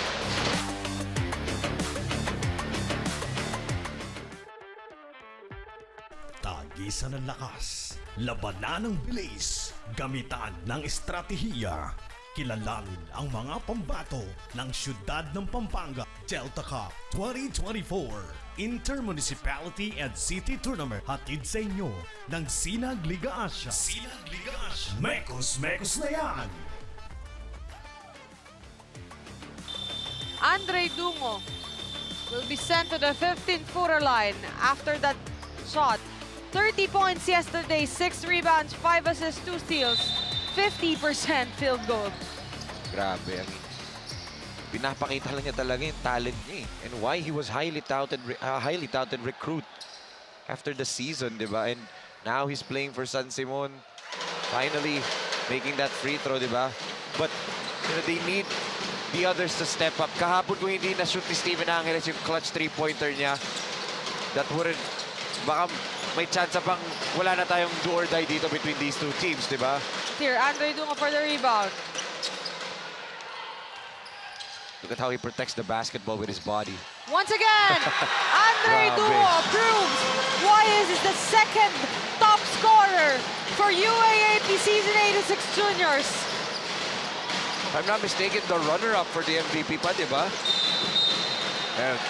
Tagisan ng lakas, labanan ng bilis, gamitan ng estratehiya. Kilalanin ang mga pambato ng siyudad ng Pampanga. Delta Cup twenty twenty-four Intermunicipality and City Tournament, hatid sa inyo ng Sinag Liga Asia. Sinag Liga Asia. Mekos-mekos na yan! Andre Dungo will be sent to the fifteen-footer line after that shot. Thirty points yesterday, six rebounds, five assists, two steals, fifty percent field goal. Grabe, ang pinapakita lang niya talaga yung talent niya eh. And why he was highly touted, re- uh, highly touted recruit after the season, di ba? And now he's playing for San Simon. Finally, making that free throw, di ba? But, you know, they need the others to step up. Kahapon kung hindi na-shoot ni Steven Angeles yung clutch three-pointer niya, that wouldn't, baka may chance pang wala na tayong do or die dito between these two teams, di ba? Here, Andre Dungo for the rebound. Look at how he protects the basketball with his body. Once again, Andre Dungo proves why he is the second top scorer for U A A P Season eighty-six Juniors. If I'm not mistaken, the runner-up for the M V P pa, di ba? And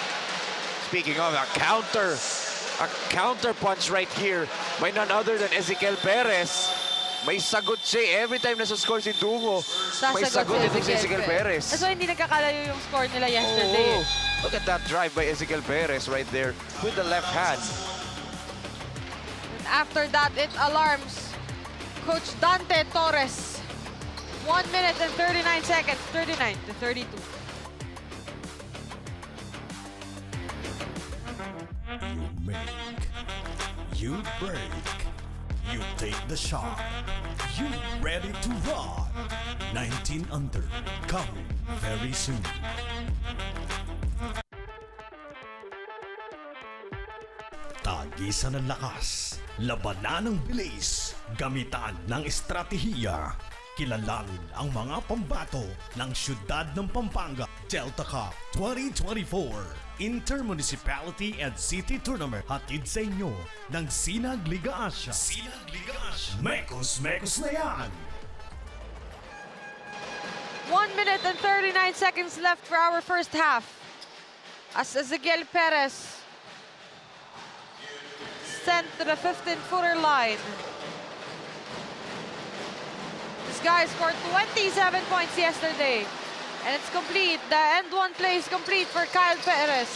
speaking of a counter, a counter punch right here by none other than Ezekiel Perez. May sagot siya eh. Every time na sa score si Dungo, may sagot itong si Ezekiel Perez. That's why hindi nagkakalayo yung score nila yesterday. Oo. Look at that drive by Ezekiel Perez right there with the left hand. And after that, it alarms Coach Dante Torres. One minute and thirty-nine seconds, thirty-nine to thirty-two. You make. You break. You take the shot. You ready to rock. Nineteen under. Coming very soon. Tagisan ng lakas. Labanan ng bilis. Gamitan ng estratehiya. Kilalanin ang mga pambato ng siyudad ng Pampanga. Delta Cup twenty twenty-four Intermunicipality and City Tournament, hatid sa inyo ng Sinag Liga Asia. Sinag Liga Asia. Mekos-mekos na yan! One minute and thirty-nine seconds left for our first half. As Ezekiel Perez sent to the fifteen-footer line. This guy scored twenty-seven points yesterday. And it's complete. The end one play is complete for Kyle Perez.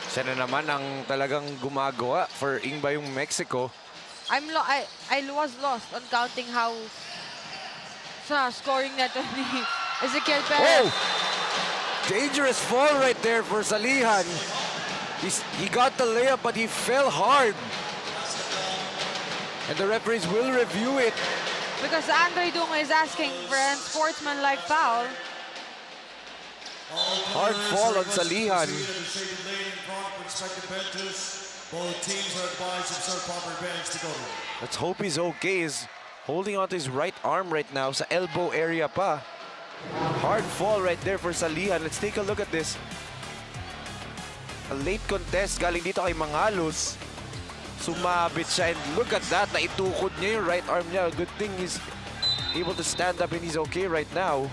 Siya na naman ang talagang gumagawa for Ingbayong Mexico. I'm lo I I was lost on counting how sa scoring neto ni Ezekiel Perez. Oh! dangerous fall right there for Salihan. He's, he got the layup, but he fell hard. And the referees will review it. Because Andre Dungo is asking for an unsportsmanlike foul. Hard fall on Salihan. Both teams are advised to serve proper advantage to go to. Let's hope he's okay. He's holding onto his right arm right now, sa elbow area pa. Hard fall right there for Salihan. Let's take a look at this. A late contest galing dito kay Mangalos. Sumabit siya, and look at that. Naitukod niya yung right arm niya. Good thing he's able to stand up and he's okay right now.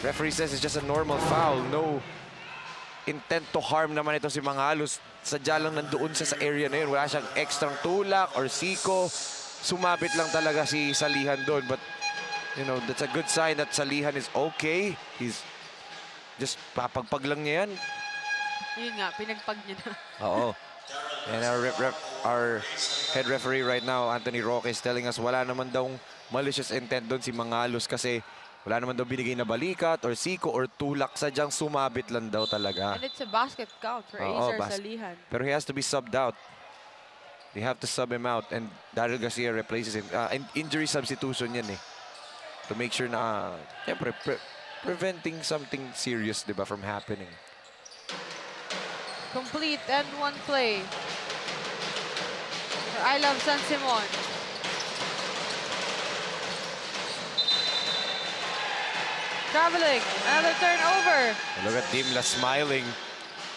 Referee says it's just a normal foul. No intent to harm naman ito si Mangalos. Sadya lang nandoon siya sa area na yun. Wala siyang extrang tulak or siko. Sumabit lang talaga si Salihan doon. But, you know, that's a good sign that Salihan is okay. He's just papagpag lang niya yan. Yun nga, pinagpag niya na. Oo. And our, ref, ref, our head referee right now, Anthony Roque, is telling us wala naman daw malicious intent doon si Mangalos kasi wala naman daw binigay na balikat or siko or tulak. Sadyang sumabit lang daw talaga. And it's a basket count for Oo, Acer bas- Salihan. Pero he has to be subbed out. They have to sub him out and Daryl Garcia replaces him. Ah, in- injury substitution yan eh. To make sure na, ah, siyempre, pre- preventing something serious, di ba, from happening. Complete and one play for I Love San Simon. Traveling. Another turnover. Look at Dimla smiling.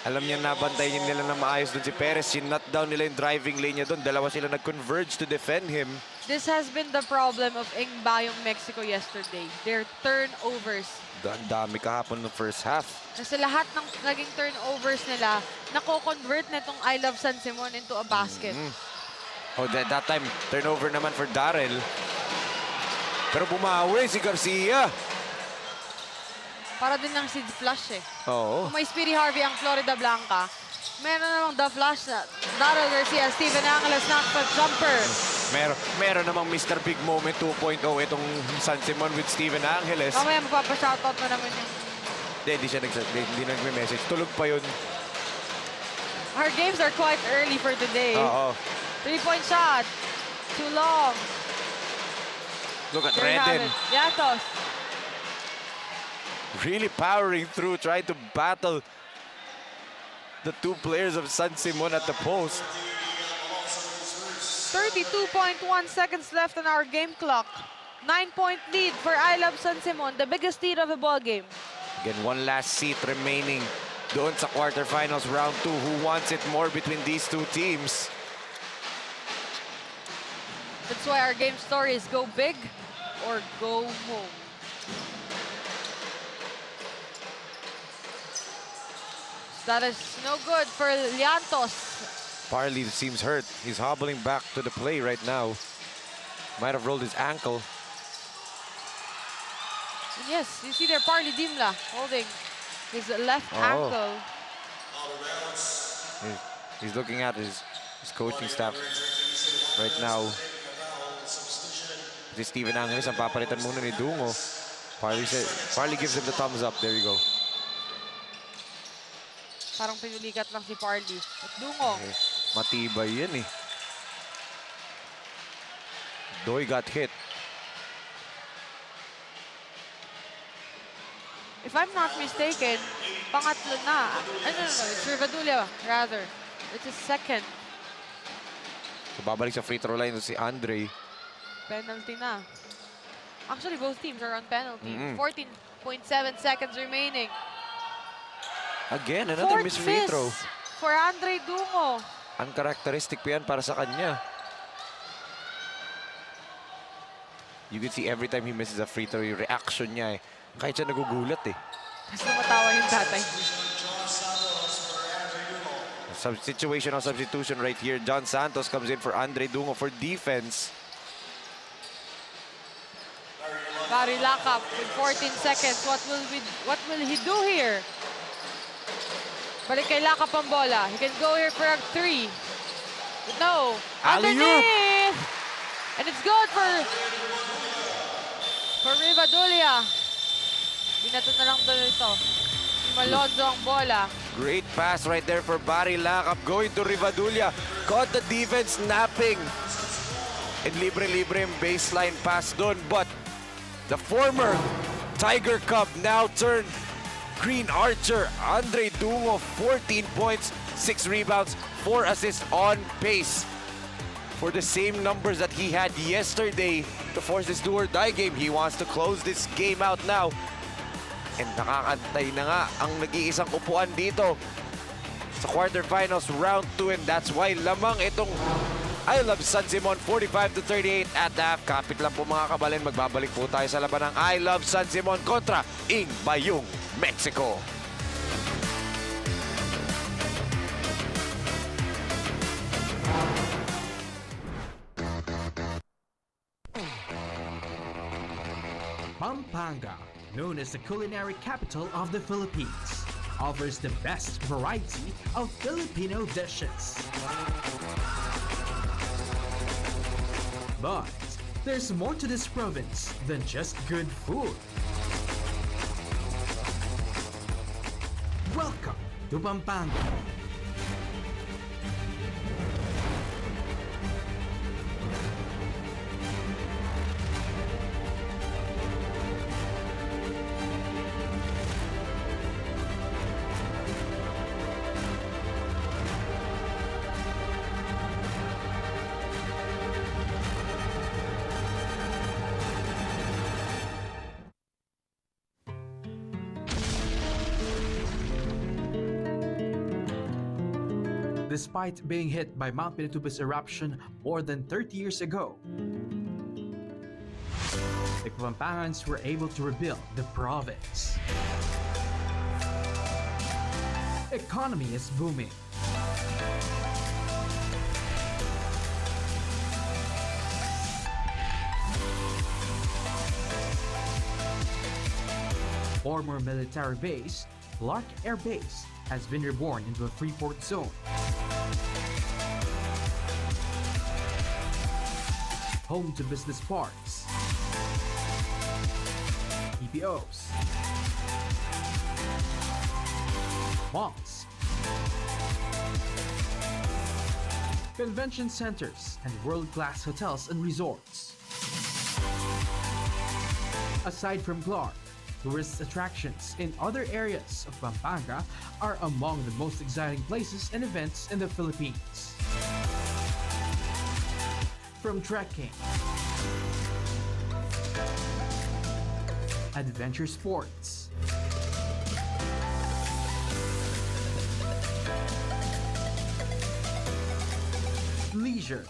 Alam niya nabantayan nila na maayos doon si Perez. Sinut down nila yung driving lane niya doon. Dalawa sila nag-converge to defend him. This has been the problem of Ingbayong Mexico yesterday. Their turnovers. Da- Ang dami kahapon ng first half. Kasi lahat ng naging turnovers nila, nako-convert nitong I Love San Simon into a basket. Oh, that, that time, turnover naman for Daryl. Pero bumawi si Garcia. Para din ng seed flush eh. Oo. Kung may Speedy Harvey ang Florida Blanca, meron namang the flush na Daryl Garcia, Steven Angeles, knock shot jumper. Meron, meron namang Mister Big Moment two point oh itong San Simon with Steven Angeles. Mamaya magpapa-shoutout na naman yung Hindi, hindi siya nagsa- hindi, hindi nagme-message. Tulog pa yun. Our games are quite early for today. Oo. Three-point shot. Too long. Look at There you have Reden. It. Yantos. Really powering through, trying to battle the two players of San Simon at the post. Thirty-two point one seconds left on our game clock. Nine-point lead for I Love San Simon, the biggest lead of the ball game. Again, one last seat remaining doon sa quarterfinals round two. Who wants it more between these two teams? That's why our game story is go big or go home. That is no good for Llantos. Parley seems hurt. He's hobbling back to the play right now. Might have rolled his ankle. And yes, you see there Parley Dimla holding his left Oh. Ankle. He's, he's looking at his, his coaching staff right now. Si Steven Angeles ang papalitan muna ni Dungo. Parley, sa- Parley gives him the thumbs up. There you go. Parang pinulikat lang si Parley. At Dungo. Matibay yan eh. Doy got hit. If I'm not mistaken, pangatlo na. Ano, no, no, it's Rivadulla, rather. It's his second. So, babalik sa free throw line si Andre. Penalty na. Actually, both teams are on penalty. Mm-mm. Fourteen point seven seconds remaining. Again, another Fourth missed free miss throw. For Andre Dungo. Uncharacteristic pa yan para sa kanya. You can see every time he misses a free throw, yung reaction niya eh. Kahit siya nagugulat eh. Tapos tumatawa yung tatay. Sub- situational substitution right here. John Santos comes in for Andre Dungo for defense. Barry Lakap with fourteen seconds. What will we, what will he do here? Balik kay Lakap ang bola. He can go here for a three. But no. Alley-oop! Underneath! And it's good for, for Rivadulla. Binato na lang tuloy ito. Si Malonzo ang bola. Great pass right there for Barry Lacap, going to Rivadulla. Caught the defense napping. And libre-libre yung baseline pass dun. But the former Tiger Cub, now turned Green Archer, Andre Dungo, fourteen points, six rebounds, four assists, on pace for the same numbers that he had yesterday to force this do or die game. He wants to close this game out now. And nakakantay na nga ang nag-iisang upuan dito sa quarterfinals round two, and that's why lamang itong I Love San Simon, forty-five to thirty-eight at the half. Kapit lang po, mga kabalin, magbabalik po tayo sa laban ng I Love San Simon kontra ing Bayung Mexico. Pampanga, known as the culinary capital of the Philippines, offers the best variety of Filipino dishes. But there's more to this province than just good food. Welcome to Pampanga. Despite being hit by Mount Pinatubo's eruption more than thirty years ago, the Kapampangans were able to rebuild the province. Economy is booming. Former military base, Clark Air Base, has been reborn into a free-port zone. Home to business parks, B P Os, malls, convention centers, and world-class hotels and resorts. Aside from Clark, tourist attractions in other areas of Pampanga are among the most exciting places and events in the Philippines. From trekking, adventure sports, leisure,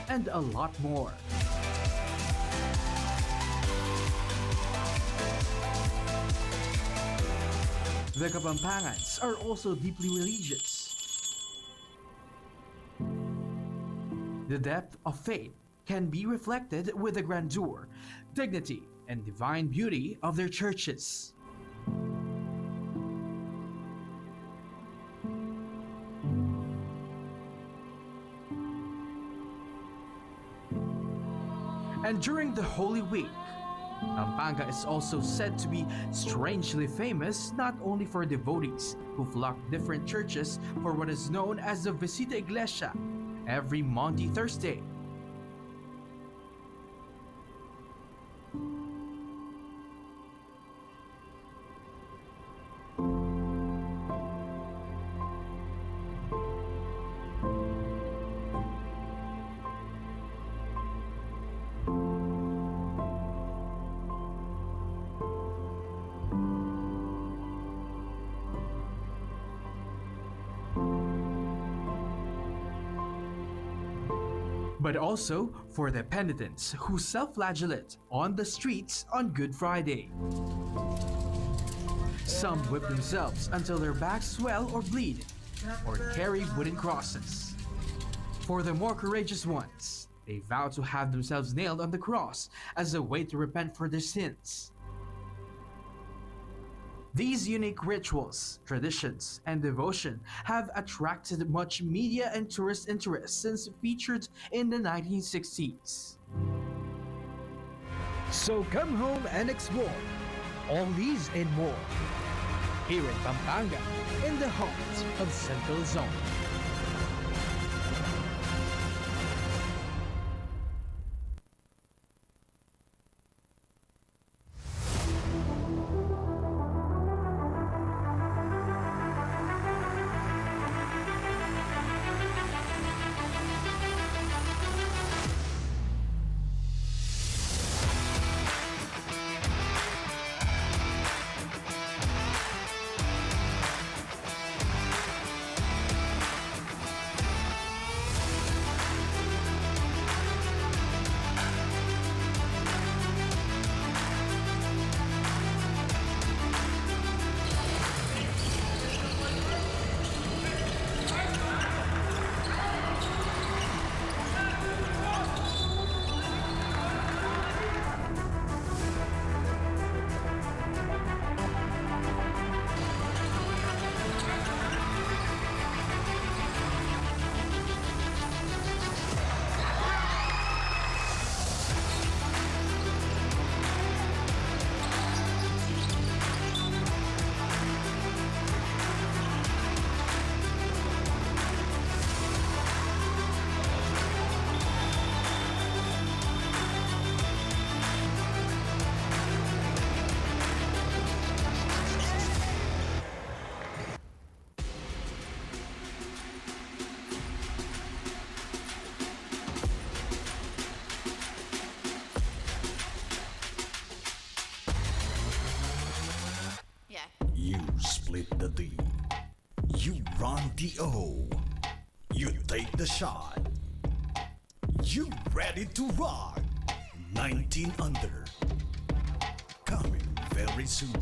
and a lot more. The Kapampangans are also deeply religious. The depth of faith can be reflected with the grandeur, dignity, and divine beauty of their churches. And during the Holy Week, Pampanga is also said to be strangely famous not only for devotees who flock different churches for what is known as the Visita Iglesia every Maundy Thursday. But also for the penitents who self-flagellate on the streets on Good Friday. Some whip themselves until their backs swell or bleed, or carry wooden crosses. For the more courageous ones, they vow to have themselves nailed on the cross as a way to repent for their sins. These unique rituals, traditions, and devotion have attracted much media and tourist interest since featured in the nineteen sixties. So come home and explore all these and more here in Pampanga, in the heart of Central Luzon. Yeah. You split the D. You run the O. You take the shot. You ready to rock? Nineteen under. Coming very soon.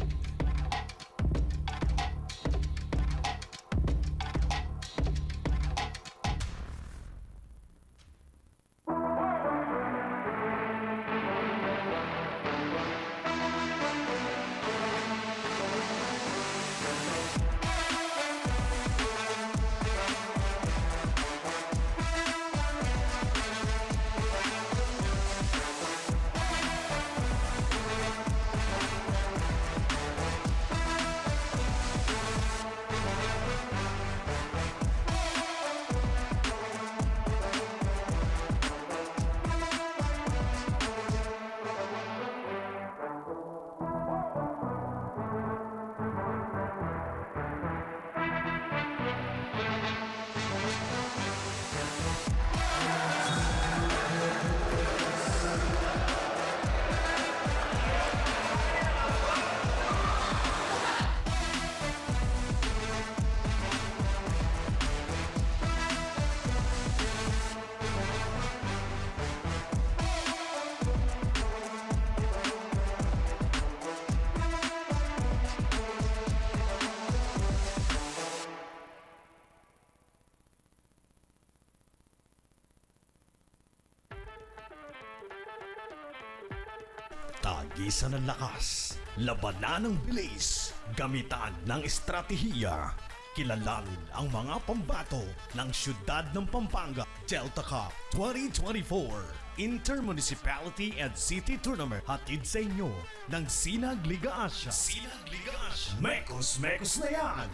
Tagisan ng lakas, labanan ng bilis, gamitan ng estratehiya. Kilalanin ang mga pambato ng siyudad ng Pampanga. Delta Cup twenty twenty-four Intermunicipality and City Tournament, hatid sa inyo ng Sinag Liga Asia. Sinag Liga Asia. Mekos-mekos na yan!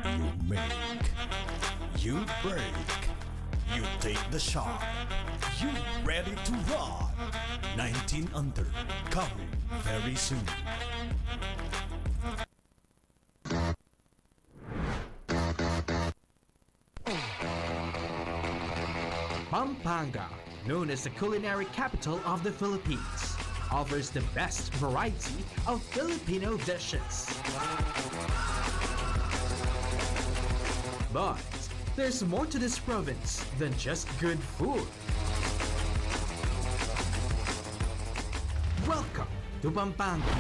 You make, you break, you take the shot, you ready to rock. Nineteen under, coming very soon. Pampanga, known as the culinary capital of the Philippines, offers the best variety of Filipino dishes. But there's more to this province than just good food. Welcome to Pampanga.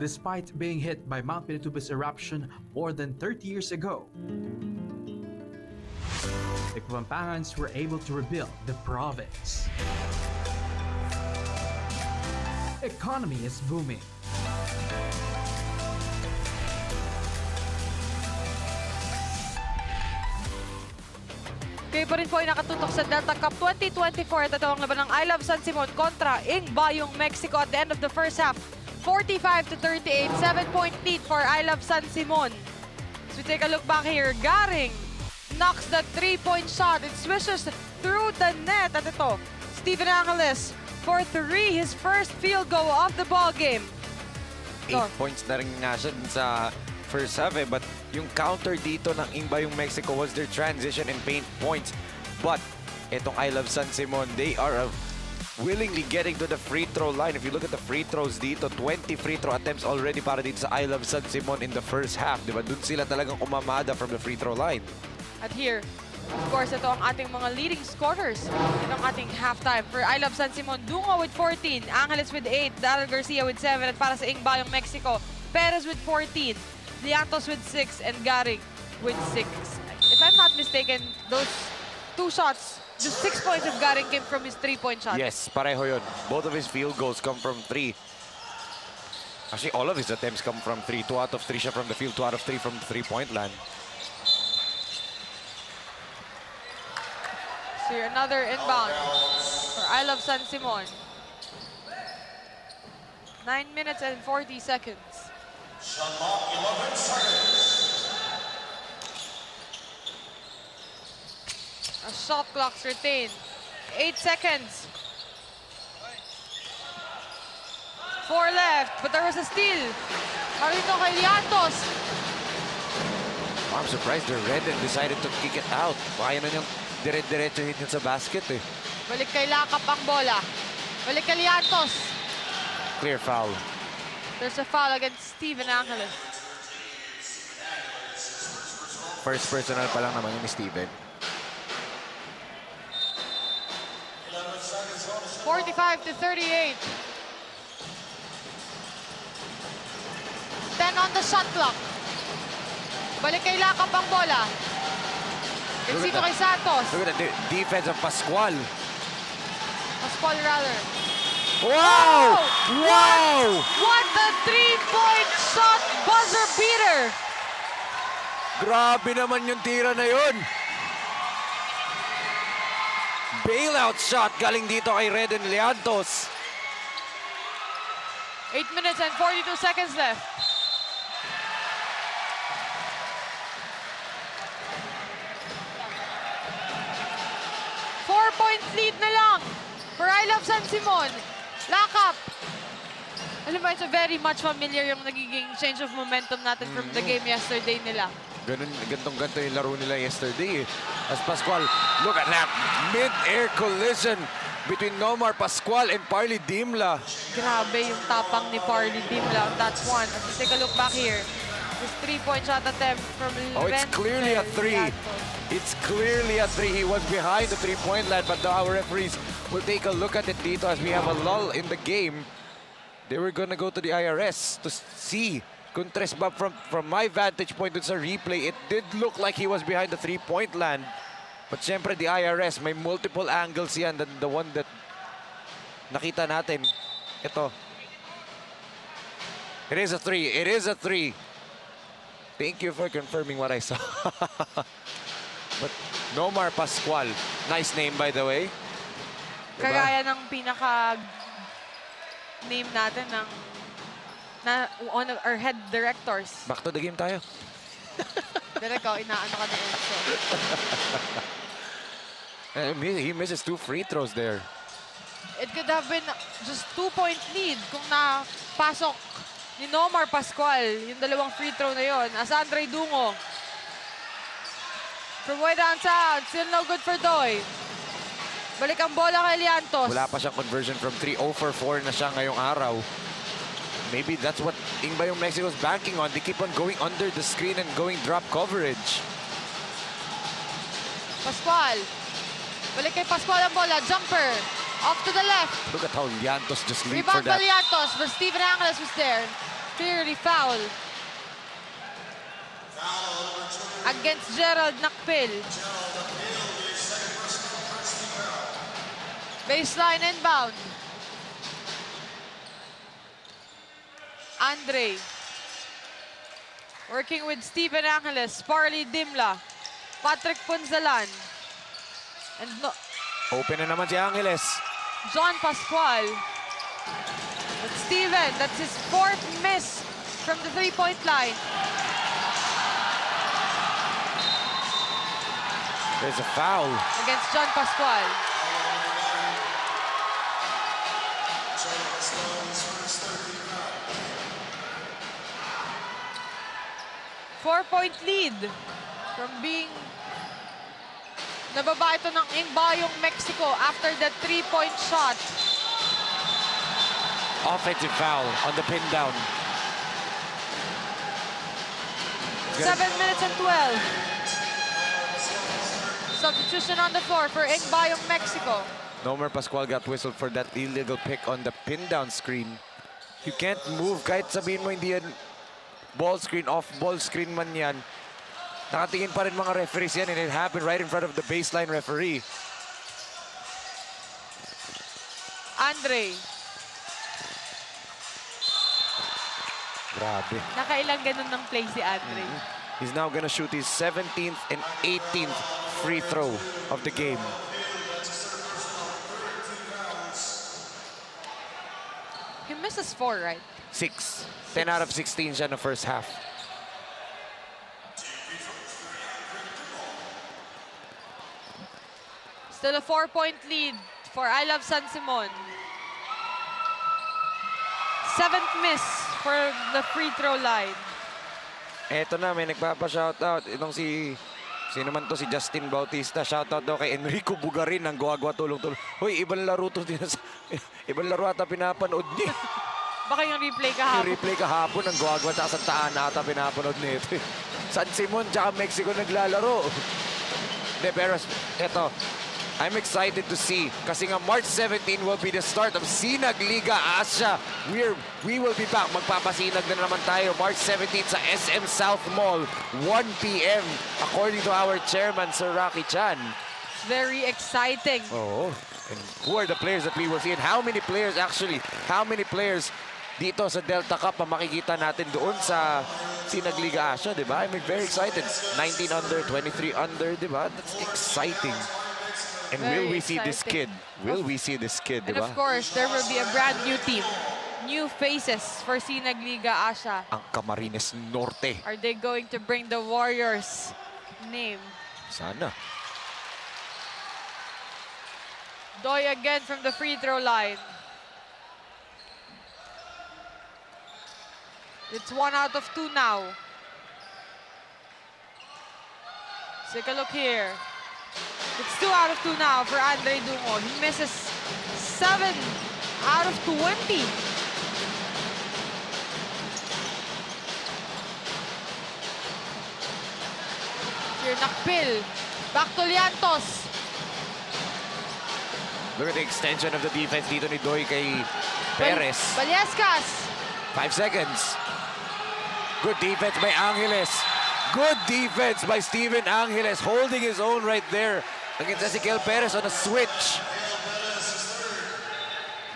Despite being hit by Mount Pinatubo's eruption more than thirty years ago, the Kapampanguns were able to rebuild the province. Economy is booming. Kayo pa rin po ay nakatutok sa Delta Cup twenty twenty-four at ito ang laban ng I Love San Simon kontra Ing Bayong Mexico at the end of the first half. Forty-five to thirty-eight, seven-point lead for I Love San Simon. As we take a look back here, Garing knocks the three-point shot. It swishes through the net. At ito, Steven Angeles for three, his first field goal of the ball game. Eight points na rin nga siya dun sa first half eh. But yung counter dito ng Ing Bayong Mexico was their transition and paint points. But itong I Love San Simon, they are uh, willingly getting to the free throw line. If you look at the free throws dito, twenty free throw attempts already para dito sa I Love San Simon in the first half. Di ba? Dun sila talagang umamada from the free throw line. At here, of course, ito ang ating mga leading scorers. Ito ang ating halftime. For I Love San Simon, Dungo with fourteen, Angeles with eight, Daryl Garcia with seven, at para sa Ing Bayong Mexico, Perez with fourteen, Liantos with six, and Garing with six. If I'm not mistaken, those two shots, the six points of Garing came from his three-point shot. Yes, pareho yun. Both of his field goals come from three. Actually, all of his attempts come from three. Two out of three siya from the field, two out of three from the three-point line. So another inbound for I Love San Simon. Nine minutes and forty seconds. A shot clock's retained. Eight seconds. Four left, but there was a steal. Marino kay Liantos. I'm surprised the Red and decided to kick it out. Kaya na niyang dire-diretsuhin yun sa basket eh. Balik kay Lakap ang bola. Balik kay Liantos. Clear foul. There's a foul against Steven Angeles. First personal pa lang naman yun ni Steven. Forty-five to thirty-eight. Ten on the shot clock. Balik kay Lakap ang bola. Look at that. Kay Santos. Look at the de- defense of Pascual. Pascual, rather. Wow! Oh! Wow! What a three-point shot! Buzzer beater! Grabe naman yung tira na yun. Bailout shot galing dito kay Reden Liantos. Eight minutes and forty-two seconds left. Four-point lead na lang for I Love San Simon. Lakap. Alam mo, it's very much familiar yung nagiging change of momentum natin from the game yesterday nila. Ganun, gantong-ganto yung laro nila yesterday eh. As Pascual, look at that mid-air collision between Nomar Pascual and Parley Dimla. Grabe yung tapang ni Parley Dimla on that one. As we take a look back here, this three-point shot attempt from Leventhal Liantos. Oh, it's clearly a three. It's clearly a three. He was behind the three-point line, but now our referees will take a look at it dito as we have a lull in the game. They were gonna go to the I R S to s- see kung tres ba. From, from my vantage point dun sa replay, it did look like he was behind the three-point line. But syempre, the I R S, may multiple angles yan than the one that nakita natin. Ito. It is a three. It is a three. Thank you for confirming what I saw. But Nomar Pascual. Nice name, by the way. Diba? Kagaya ng pinaka name natin ng na, one of our head directors. Back to the game tayo. Direk, oh, inaano ka ni Enzo. And he, he misses two free throws there. It could have been just two-point lead kung napasok ni Nomar Pascual yung dalawang free throw na yon. As Andre Dungo from way downtown, still no good for Doy. Balik ang bola kay Liantos. Wala pa siyang conversion from three. Oh for four na siya ngayong araw. Maybe that's what Ing Bayong Mexico is banking on. They keep on going under the screen and going drop coverage. Pascual. Balik kay Pascual ang bola. Jumper. Off to the left. Look at how Liantos just leaped for that. Rebound by Liantos, but Steven Angeles was there. Clearly foul against Gerald Nakpil. Baseline inbound. Andre. Working with Steven Angeles, Parley Dimla, Patrick Punzalan. And no, open na naman si Angeles. John Pascual. But Steven, that's his fourth miss from the three-point line. There's a foul. Against John Pascual. Four-point lead from being nababa ito ng Ingbayong Mexico after that three-point shot. Offensive foul on the pin down. Seven minutes and twelve. Substitution on the floor for Ingbayong Mexico. Nomer Pascual got whistled for that illegal pick on the pin down screen. You can't move. Kahit sabihin mo hindi yan ball screen, off ball screen man yan, nakatingin pa rin mga referees yan, and it happened right in front of the baseline referee. Andre. Grabe. Nakailang ganun ng play si Andre. Mhm. He's now gonna shoot his seventeenth and eighteenth free throw of the game. He misses four, right? Six. Ten out of sixteen siya na first half. Still a four-point lead for I Love San Simon. Seventh miss for the free throw line. Eto na, may nagpapa-shoutout. Itong si, sino man to, si Justin Bautista. Shoutout daw kay Enrico Bugarin ng Guagua Tulong-Tulong. Hoy, ibang laro to din sa, ibang laro ata pinapanood niya. Baka yung replay kahapon. Yung replay kahapon, ng Guagua tsaka Santa Ana ata pinapanood nito eh. San Simon tsaka Mexico naglalaro. De, pero eto, I'm excited to see. Kasi nga, March seventeen will be the start of Sinag Liga Asia. We're, we will be back. Magpapasinag na naman tayo March seventeen sa S M South Mall, one P M, according to our chairman, Sir Rocky Chan. Very exciting. Oo. And who are the players that we will see? And how many players, actually? How many players dito sa Delta Cup ang makikita natin doon sa Sinag Liga Asia, di ba? I'm very excited. Nineteen under, twenty-three under, di ba? That's exciting. And will we see this kid? Will we see this kid, di ba? And of course, there will be a brand new team. New faces for Sinag Liga Asia. Ang Camarines Norte. Are they going to bring the Warriors name? Sana. Doy again from the free throw line. It's one out of two now. Take a look here. It's two out of two now for Andre Dungo. He misses seven out of twenty. Here, Nakpil. Back to Liantos. Look at the extension of the defense dito ni Doy kay Perez. Bal-, Baliescas. Five seconds. Good defense by Angeles. Good defense by Steven Angeles, holding his own right there against Ezekiel Perez on a switch.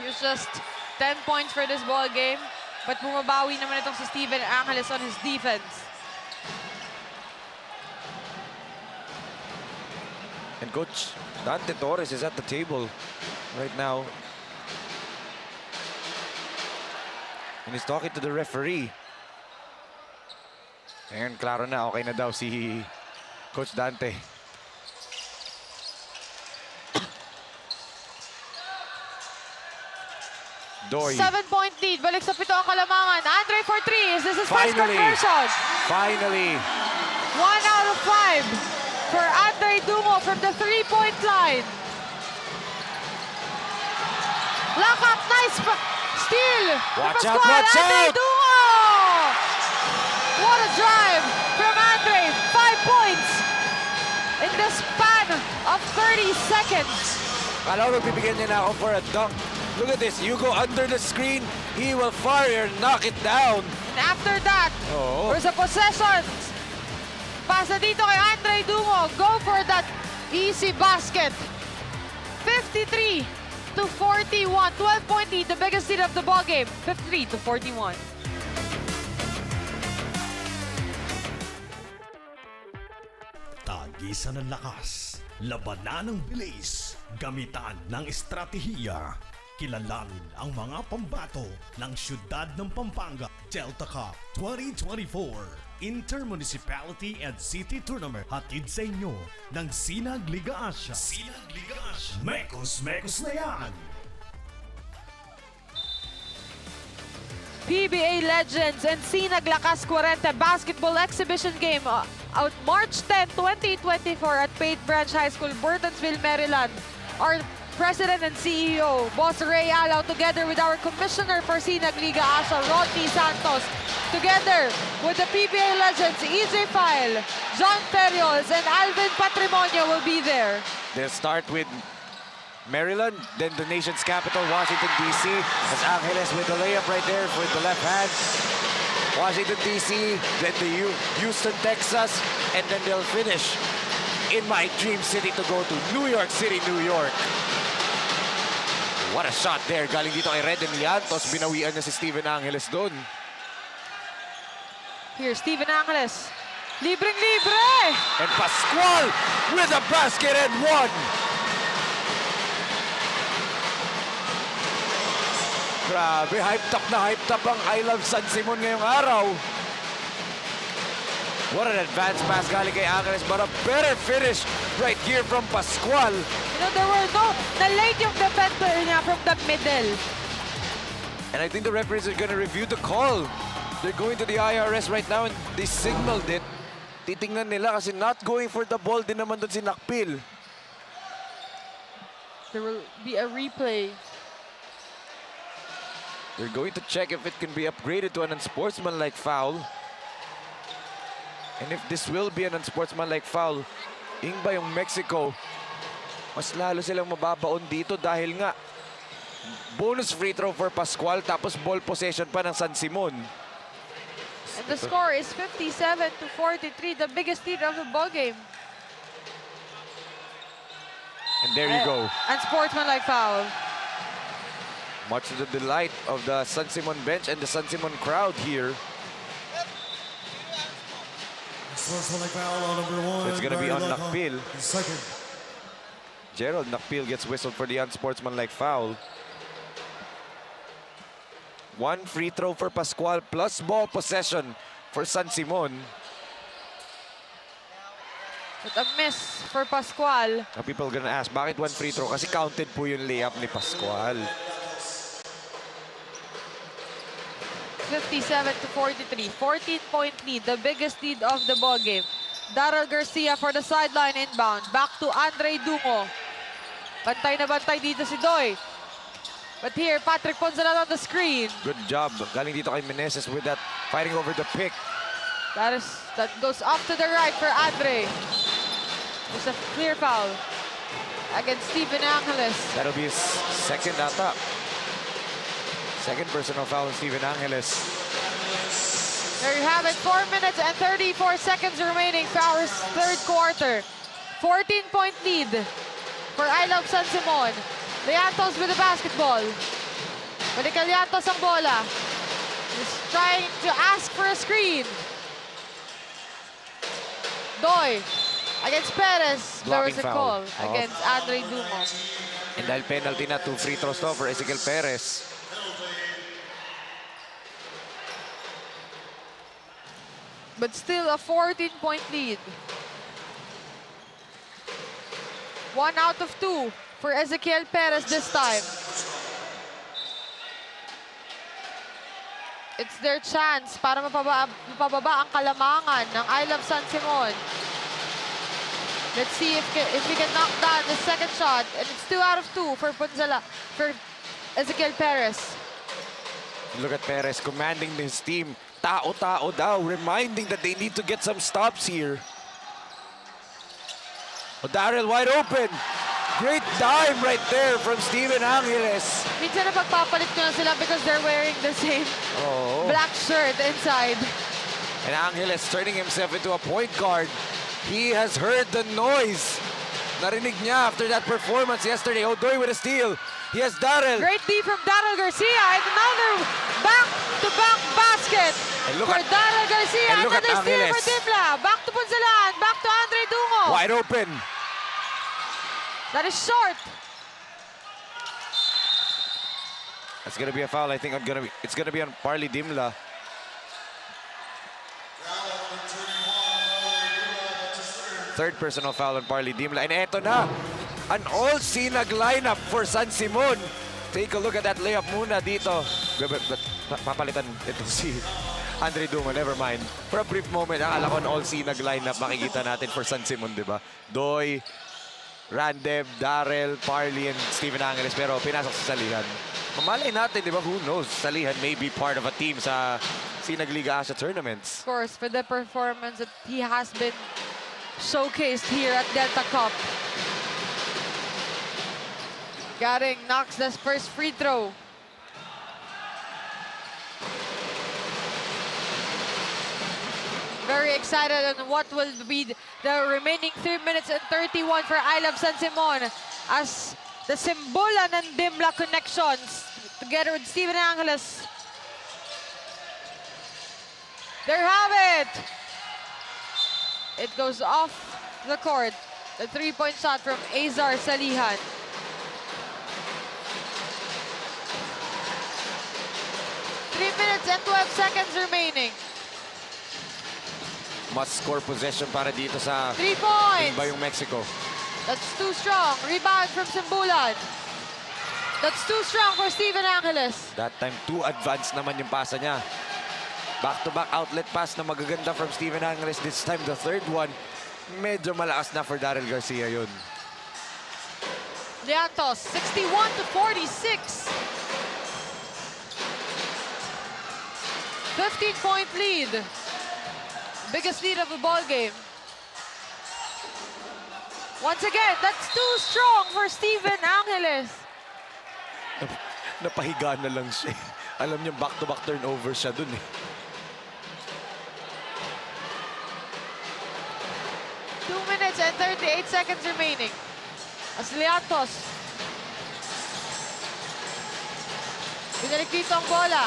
He was just ten points for this ball game, but bumabawi naman itong si Steven Angeles on his defense. And Coach Dante Torres is at the table right now. And he's talking to the referee. Ayan, klaro na, okay na daw si Coach Dante. Doy. Seven-point lead. Balik sa pito ang Kalamangan. Andre for three. Is this his first conversion? Finally. Finally. One out of five for Andre Dungo from the three-point line. Lock up. Nice pa-, steal. Watch out, Pascual, watch out. Andre Dungo. What a drive from Andre. Five points in the span of thirty seconds. Kala ko bibigyan niya na ako for a dunk. Look at this. You go under the screen, he will fire, knock it down. And After that, Oo. There's a possession. Pasa dito kay Andre Dungo. Go for that easy basket. Fifty-three to forty-one. Twelve-point lead, the biggest lead of the ball game. Fifty-three to forty-one. Tagisan ng lakas, labanan ng bilis, gamitan ng estratehiya. Kilalanin ang mga pambato ng siyudad ng Pampanga. Delta Cup twenty twenty-four Intermunicipality and City Tournament, hatid sa inyo ng Sinag Liga Asia. Sinag Liga Asia. Mekos-mekos na yan! P B A Legends and Sinag Lakas forty Basketball Exhibition Game, uh, out March ten, twenty twenty-four at Paint Branch High School, Burtonsville, Maryland. Our President and C E O, Boss Ray Alao, together with our Commissioner for Sinag Liga Asia, Rodney Santos, together with the P B A Legends, E J File, John Ferriols, and Alvin Patrimonio will be there. They'll start with Maryland, then the nation's capital, Washington, D C. That's Angeles with the layup right there with the left hand. Washington, D C, then the U- Houston, Texas, and then they'll finish in my dream city to go to New York City, New York. What a shot there. Galing dito kay Reden Liantos. Binawian niya si Steven Angeles doon. Here's Steven Angeles. Libreng-libre! And Pascual with a basket and one. Grabe, hyped up na hyped up ang I Love San Simon ngayong araw. What an advance pass galing kay Angeles, but a better finish right here from Pascual. You know, there were no, na-late yung defender niya from the middle. And I think the referees are gonna review the call. They're going to the I R S right now and they signaled it. Titingnan nila kasi not going for the ball din naman dun si Nakpil. There will be a replay. They're going to check if it can be upgraded to an unsportsmanlike foul. And if this will be an unsportsmanlike foul, ing bayong Mexico, mas lalo silang mababaon dito dahil nga bonus free throw for Pascual tapos ball possession pa ng San Simon. And the score is fifty-seven to forty-three, the biggest lead of the ball game. And there you go. Unsportsmanlike foul. Much to the delight of the San Simon bench and the San Simon crowd here. Unsportsmanlike foul on number one. So it's gonna be on Barry Lockhart. Nakpil. Second. Gerald Nakpil gets whistled for the unsportsmanlike foul. One free throw for Pascual plus ball possession for San Simon. But a miss for Pascual. Now people are gonna ask, bakit one free throw? Kasi counted po yung layup ni Pascual. Fifty-seven to forty-three. Fourteen-point lead, the biggest lead of the ball game. Daryl Garcia for the sideline inbound. Back to Andre Dungo. Bantay na bantay dito si Doy. But here, Patrick Ponzalan on the screen. Good job. Galing dito kay Meneses with that fighting over the pick. That is, that goes off to the right for Andre. It's a clear foul against Steven Angeles. That'll be his second ata. Second personal foul on Steven Angeles. There you have it. Four minutes and thirty-four seconds remaining for our third quarter. Fourteen-point lead for I Love San Simon. Liantos with the basketball. Balik kay Liantos ang bola. He's trying to ask for a screen. Doy against Perez. There was Blocking a foul. call Oo. against Andre Dungo. And dahil penalty na, two free throws to for Ezekiel Perez. But still a fourteen-point lead. One out of two for Ezekiel Perez this time. It's their chance para mapaba mapababa ang kalamangan ng I Love San Simon. Let's see if ca- if he can knock down the second shot. And it's two out of two for Punzala, for Ezekiel Perez. Look at Perez commanding his team. Tao-tao daw, reminding that they need to get some stops here. O, Daryl wide open. Great dime right there from Steven Angeles. Minsan napagpapalit ko na sila because they're wearing the same Oh. black shirt inside. And Angeles turning himself into a point guard. He has heard the noise. Narinig niya after that performance yesterday. Odoy with a steal. He has Daryl. Great D from Daryl Garcia and another back-to-back basket And look for at- Daryl Garcia. and look at Another steal for Angeles. Dimla. Back to Punsalan. Back to Andre Dungo. Wide open. That is short. That's gonna be a foul. I think I'm gonna be, it's gonna be on Parley Dimla. Third personal foul on Parley Dimla. And eto na, an all-sinag lineup for San Simon. Take a look at that layup muna dito. But, but, but, pa- papalitan ito si Andre Dungo. Never mind. For a brief moment, akala ko an all-sinag lineup makikita natin for San Simon, di ba? Doy, Randeb, Daryl, Parley, and Steven Angeles, pero pinasok sa salihan. Mamalay natin, di ba? Who knows? Salihan may be part of a team sa Sinag Liga Asia tournaments. Of course, for the performance that he has been showcased here at Delta Cup. Garing knocks the first free throw. Very excited on what will be the remaining three minutes and thirty-one for I Love San Simon as the Simbulan and Dimla connections together with Steven Angeles. There have it! It goes off the court. The three-point shot from Azar Salihan. Three minutes and twelve seconds remaining. Must score possession para dito sa Three points! Imbayong Mexico. That's too strong. Rebound from Simbulan. That's too strong for Steven Angeles. That time, too advanced naman yung pasa niya. Back-to-back outlet pass na magaganda from Steven Angeles. This time, the third one, medyo malakas na for Daryl Garcia yun. Liantos, sixty-one to forty-six. Fifteen-point lead. Biggest lead of the ball game. Once again, that's too strong for Steven Angeles. Napahiga na lang siya. Alam niya, back-to-back turnover siya dun eh. Two minutes and thirty-eight seconds remaining. As Liantos. Binalik dito ang bola.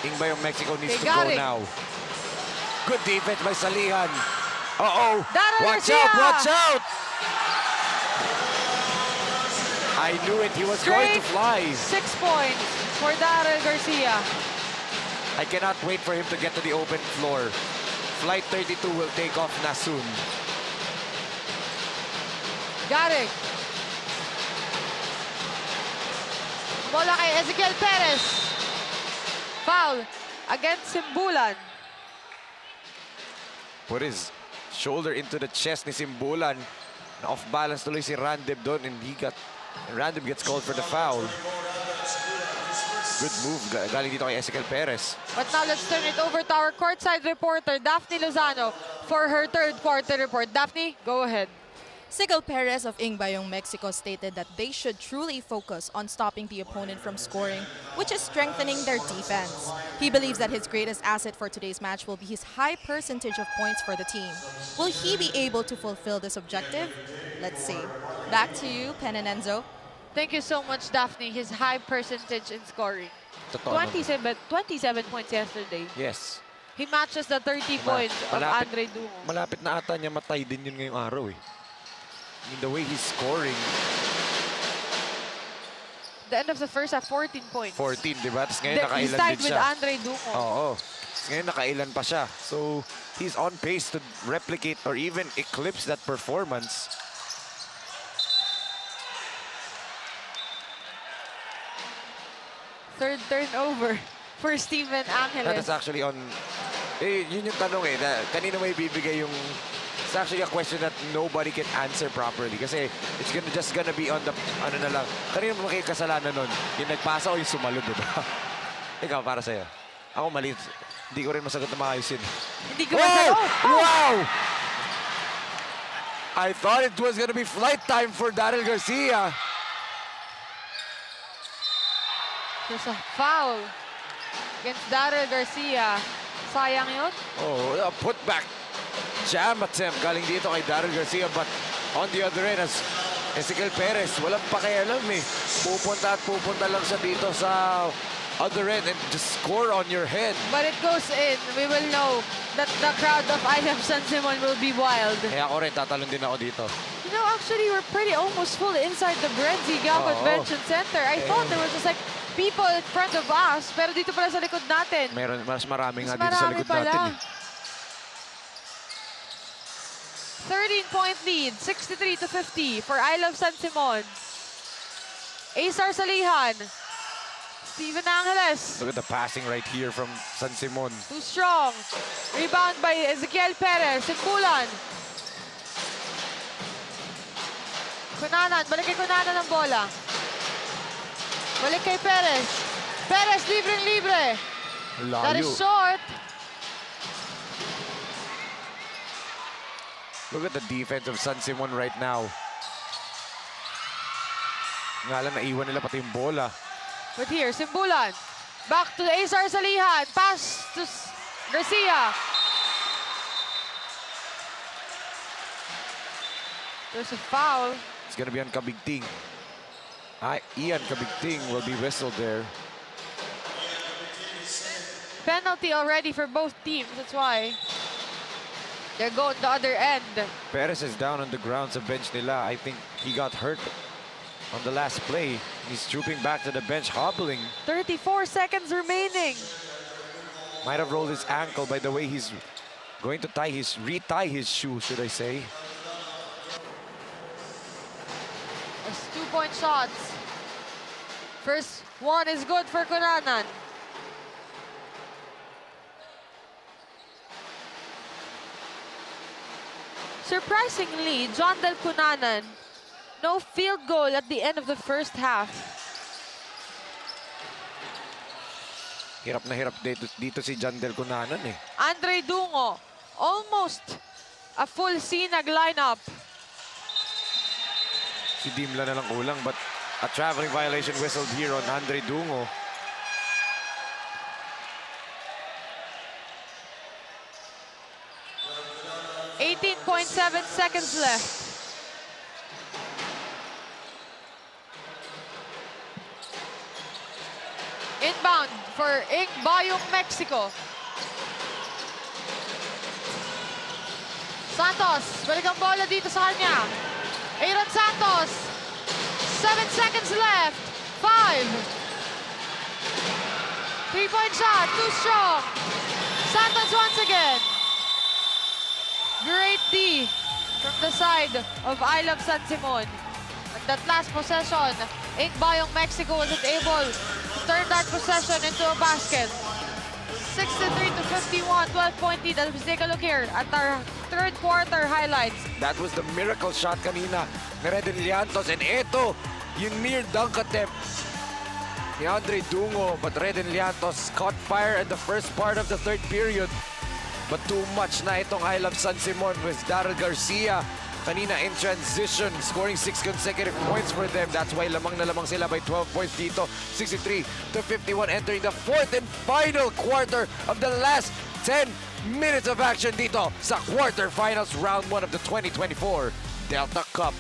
Imbayong Mexico needs Kay to go Gary. Now. Good defense by Salihan. Uh-oh. Daryl Watch Garcia. out, watch out! I knew it. He was going to Straight fly. Six points for Daryl Garcia. I cannot wait for him to get to the open floor. Flight thirty-two will take off na soon. Gary. Bola kay Ezekiel Perez. Foul against Simbulan. Put his shoulder into the chest ni Simbulan. Na off balance tuloy si Randeb doon, and he got, Randeb gets called for the foul. Good move ga- galing dito kay Ezekiel Perez. But now let's turn it over to our courtside reporter, Daphne Lozano, for her third quarter report. Daphne, go ahead. Sigel Perez of Ingbayong Mexico stated that they should truly focus on stopping the opponent from scoring, which is strengthening their defense. He believes that his greatest asset for today's match will be his high percentage of points for the team. Will he be able to fulfill this objective? Let's see. Back to you, Pen and Enzo. Thank you so much, Daphne. His high percentage in scoring. Totoo naman. twenty-seven, twenty-seven points yesterday. Yes. He matches the thirty Ma- points of malapit- Andre Dungo. Malapit na ata niya matay din yun ngayong araw eh. In the way he's scoring. The end of the first half, fourteen points. Fourteen, di ba? Tapos ngayon The- he's nakailan tied din with siya. Andre Dungo. Oo. Tapos ngayon nakailan pa siya. So, he's on pace to replicate or even eclipse that performance. Third turnover for Steven That Angeles. is actually on... Eh, yun yung tanong eh. Na, kanino mo ibibigay yung... It's actually a question that nobody can answer properly. Kasi it's gonna, just gonna be on the... Ano na lang. Kanino mo makikasalanan nun? Yung nagpasa o yung sumalod, di ba? Ikaw, para sa'yo. Ako, mali. Hindi ko rin masagot na maayos yun. Hindi ko Oh! masagot. Oh! Wow! I thought it was gonna be flight time for Daryl Garcia. There's a foul against Daryl Garcia. Sayang yun. Oh, a putback jam attempt galing dito kay Daryl Garcia, but on the other end, as Ezekiel Perez, walang pakialam eh. Pupunta at pupunta lang siya dito sa other end and just score on your head. But it goes in. We will know that the crowd of I Love San Simon will be wild. Kaya ako rin, tatalon din ako dito. You know, actually, we're pretty almost full inside the Bren Ziegao Oo. Convention Center. I thought there was just like people in front of us, pero dito pala sa likod natin. Meron, mas marami Mas nga dito sa marami likod pala. natin eh. Thirteen-point lead, sixty-three to fifty for I Love San Simon. Ace Arsalihan. Steven Angeles. Look at the passing right here from San Simon. Too strong. Rebound by Ezekiel Perez. Simbulan. Cunanan. Balik kay Cunanan ang bola. Balik kay Perez. Perez, libreng-libre. That is Layo. Short. Look at the defense of San Simon right now. Nga lang, naiwan nila pati yung bola. But here, Simbulan. Back to Ace Arsalihan. Pass to S- Garcia. There's a foul. It's gonna be on Cabigting. Ah, Ian Cabigting will be whistled there. Penalty already for both teams. That's why they're going the other end. Perez is down on the ground sa bench nila. I think he got hurt on the last play. He's trooping back to the bench, hobbling. Thirty-four seconds remaining. Might have rolled his ankle by the way he's going to tie his, retie his shoe, should I say. That's two-point shots. First one is good for Cunanan. Surprisingly, Jondel Cunanan, no field goal at the end of the first half. Hirap na hirap dito, dito si Jondel Cunanan eh. Andre Dungo, almost a full sinag lineup. Si Dimla na lang kulang, but a traveling violation whistled here on Andre Dungo. Eighteen point seven seconds left. Inbound for Ing Bayong, Mexico. Santos, balik ang bola dito sa kanya. Aaron Santos, seven seconds left. Five. Three-point shot, too strong. Santos once again. Great D from the side of I Love San Simon. And that last possession, Ing Bayong, Mexico wasn't able to turn that possession into a basket. Sixty-three to fifty-one, twelve-point lead. Let's take a look here at our third quarter highlights. That was the miracle shot kanina ni Reden Liantos. And eto, yung near dunk attempt ni Andre Dungo. But Reden Liantos caught fire in the first part of the third period. But too much na itong I Love San Simon with Daryl Garcia kanina in transition, scoring six consecutive points for them. That's why lamang na lamang sila by twelve points dito. Sixty-three to fifty-one entering the fourth and final quarter of the last ten minutes of action dito sa quarterfinals round one of the twenty twenty-four Delta Cup.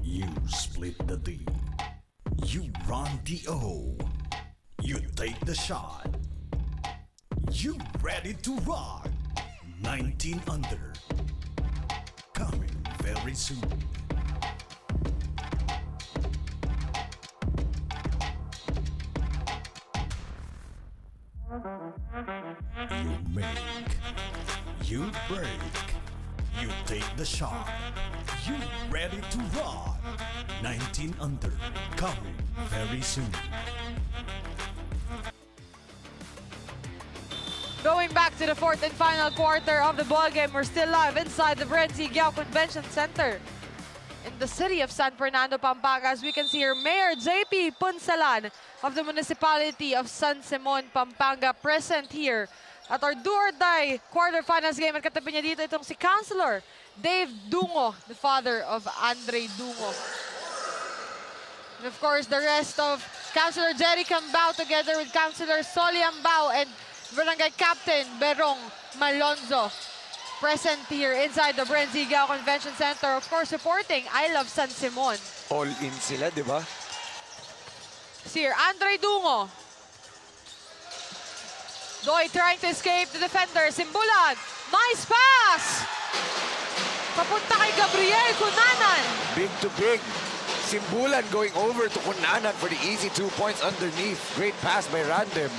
You split the D. You run the O. You take the shot. You ready to rock. Nineteen under. Coming very soon. You make. You break. You take the shot. You ready to rock. Nineteen under. Coming very soon. Going back to the fourth and final quarter of the ballgame, we're still live inside the Bren Ziegao Convention Center. in the city of San Fernando, Pampanga. As we can see here, Mayor J P Punsalan of the municipality of San Simon, Pampanga, present here at our Do or Die quarterfinals game. At katabi niya dito itong si Councilor Dave Dungo, the father of Andre Dungo. And of course, the rest of Councilor Jerry Cambao together with Councilor Solly Ambao and Barangay Captain Berong Malonzo present here inside the Bren Zigao Convention Center, of course, supporting I Love San Simon. All in sila, di ba? Sir Andre Dungo. Doy trying to escape the defender. Simbulan. Nice pass! Papunta kay Gabriel Cunanan. Big to big. Simbulan going over to Cunanan for the easy two points underneath. Great pass by Randem.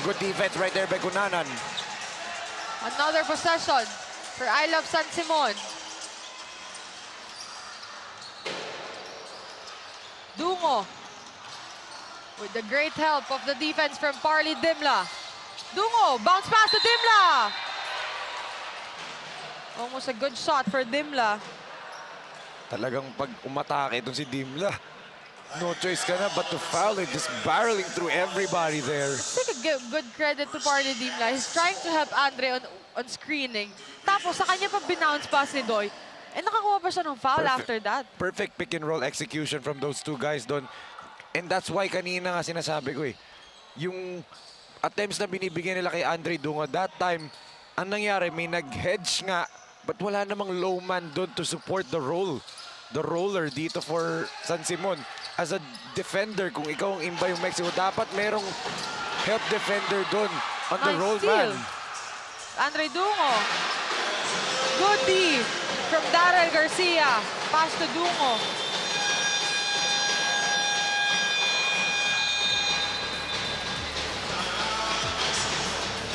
Good defense right there by Cunanan. Another possession for I Love San Simon. Dungo. With the great help of the defense from Parley Dimla. Dungo, bounce pass to Dimla. Almost a good shot for Dimla. Talagang pag umatake itong si Dimla, no choice ka na but to foul it, just barreling through everybody there. Let's take a gi-, good credit to Parley Dimla. He's trying to help Andre on, on screening. Tapos sa kanya pa binounce pass ni Doy. Eh, nakakuha pa siya ng foul after that. Perfect pick and roll execution from those two guys doon. And that's why kanina nga sinasabi ko eh, yung attempts na binibigyan nila kay Andre Dungo, that time, ang nangyari, may nag-hedge nga, but wala namang low man doon to support the roll, the roller dito for San Simon. As a defender, kung ikaw ang Imbayong Mexico, dapat merong help defender doon on the roll man. Andre Dungo. Good D from Daryl Garcia. Pass to Dungo.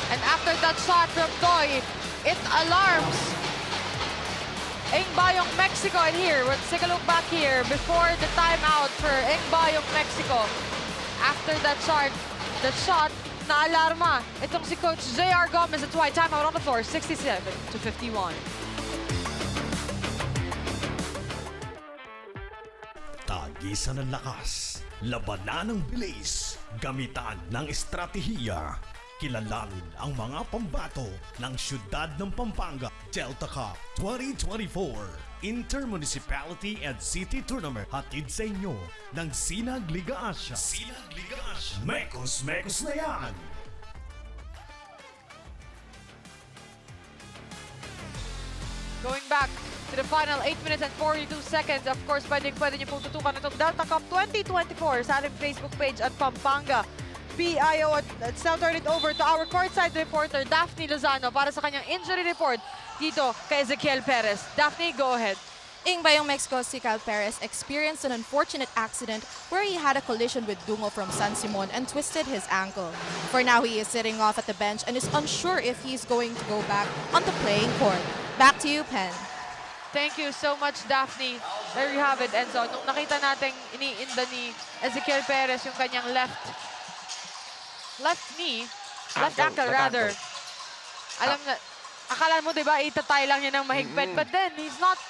And after that shot from Doy, it alarms Engbayong Mexico. And here, let's take a look back here before the timeout for Engbayong Mexico. After that shot, that shot, naalarma itong si Coach J R Gomez. That's why timeout on the floor, sixty-seven to fifty-one. Tagisan ng lakas, labanan ng bilis, gamitan ng estratehiya. Kilalanin ang mga pambato ng siyudad ng Pampanga. Delta Cup twenty twenty-four Intermunicipality and City Tournament, hatid sa inyo ng Sinag Liga Asia. Sinag Liga Asia. Mekos-mekos na yan! Going back to the final eight minutes and forty-two seconds. Of course, pwedeng-pwede niyo pong tutukan itong Delta Cup twenty twenty-four sa ating Facebook page at Pampanga P I O. At let's now turn it over to our courtside reporter, Daphne Lozano, para sa kanyang injury report dito kay Ezekiel Perez. Daphne, go ahead. Engbayong Mexico's Ezekiel Perez experienced an unfortunate accident where he had a collision with Dungo from San Simon and twisted his ankle. For now, he is sitting off at the bench and is unsure if he's going to go back on the playing court. Back to you, Pen. Thank you so much, Daphne. There you have it, Enzo. Nung nakita nating iniinda ni Ezekiel Perez yung kanyang left, left knee, left ankle, rather. Alam na, akala mo, di ba, itatay lang niya ng mahigpit, but then, he's not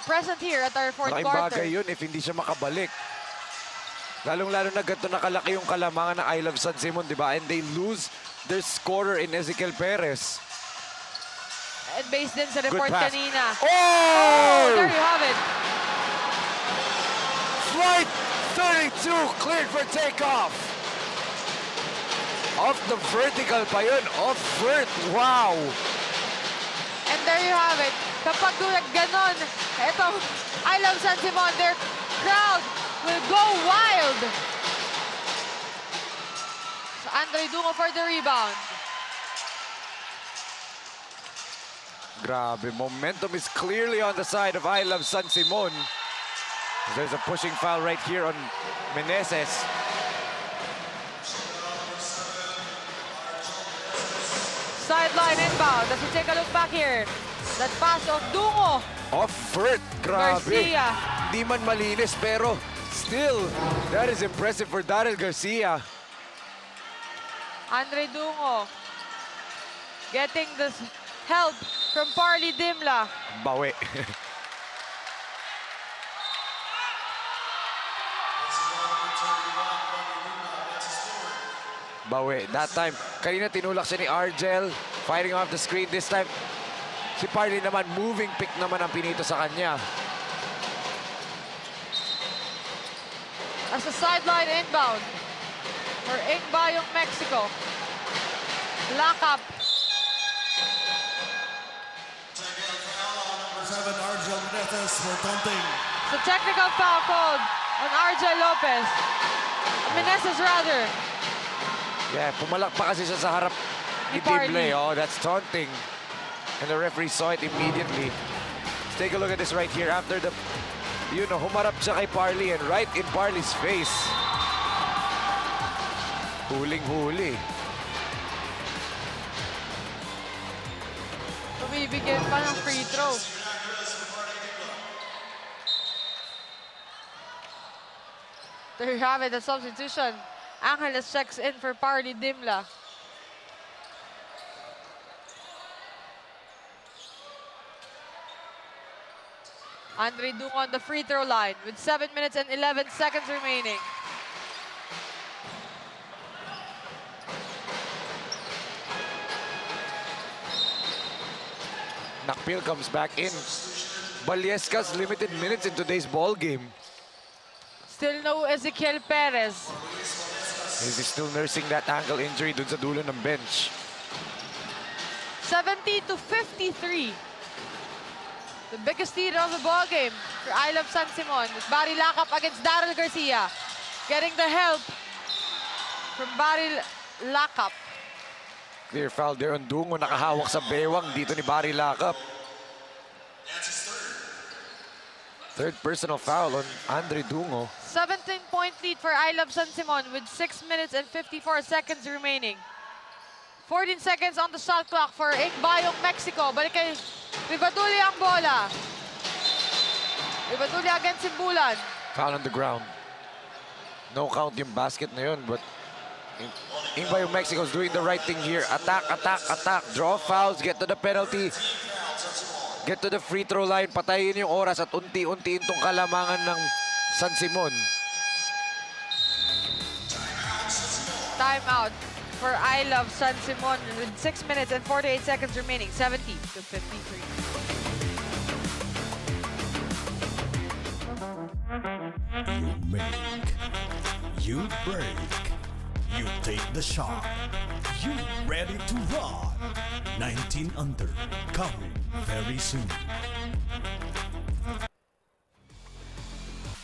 present here at our fourth quarter. Malaking bagay yun if hindi siya makabalik. Lalong-lalo na ganito na kalaki yung kalamangan ng I Love San Simon, di ba? And they lose their scorer in Ezekiel Perez. And based din sa report kanina. Good pass. Oh! Oh, there you have it. Flight thirty-two cleared for takeoff. Off the vertical pa yun. Off vert. Wow! And there you have it. Kapag ganon, etong I Love San Simon, their crowd will go wild. So Andre Dungo for the rebound. Grabe, momentum is clearly on the side of I Love San Simon. There's a pushing foul right here on Meneses. Sideline inbound. As we take a look back here, that pass of Dungo. Off vert, grabe. Garcia. Di man malinis, pero still, that is impressive for Daryl Garcia. Andre Dungo. Getting the help from Parley Dimla. Bawi. Bawi. That time, kanina tinulak siya ni Argel, fighting off the screen. This time, si Parley naman, moving pick naman ang pinito sa kanya. As a sideline inbound for Ingbayung, Mexico. Lakap. Seven, Argel Meneses for taunting. It's a technical foul called on Argel Lopez. Meneses, rather. Yeah, pumalakpak kasi siya sa harap ni Ni Parley. Dimla. Oh, that's taunting. And the referee saw it immediately. Let's take a look at this right here. After the, you know, humarap siya kay Parley and right in Parley's face. Huling-huli. Bibigyan pa ng free throw. There you have it, the substitution. Angeles checks in for Parley Dimla. Andre Dungo on the free throw line with seven minutes and eleven seconds remaining. Nakpil comes back in. Baliescas, limited minutes in today's ball game. Still no Ezekiel Perez. He's still nursing that ankle injury dun sa dulo ng bench. Seventy to fifty-three. The biggest lead of the ball game for I Love San Simon with Barry Lakap against Daryl Garcia. Getting the help from Barry Lakap. Clear foul there on Dungo. Nakahawak sa bewang dito ni Barry Lakap. Third personal foul on Andre Dungo. Seventeen-point lead for I Love San Simon with six minutes and fifty-four seconds remaining. Fourteen seconds on the shot clock for Ingbayung, Mexico. Balik kay Rivadulla ang bola. Rivadulla against Simbulan. Foul on the ground. No count yung basket na yun, but Ingbayung, Mexico is doing the right thing here. Attack, attack, attack. Draw fouls, get to the penalty. Get to the free throw line. Patayin yung oras at unti-untiin tong kalamangan ng San Simon. Timeout for I Love San Simon with six minutes and forty-eight seconds remaining. Seventy to fifty-three. You make, you break, you take the shot, you ready to run. Nineteen under, coming very soon.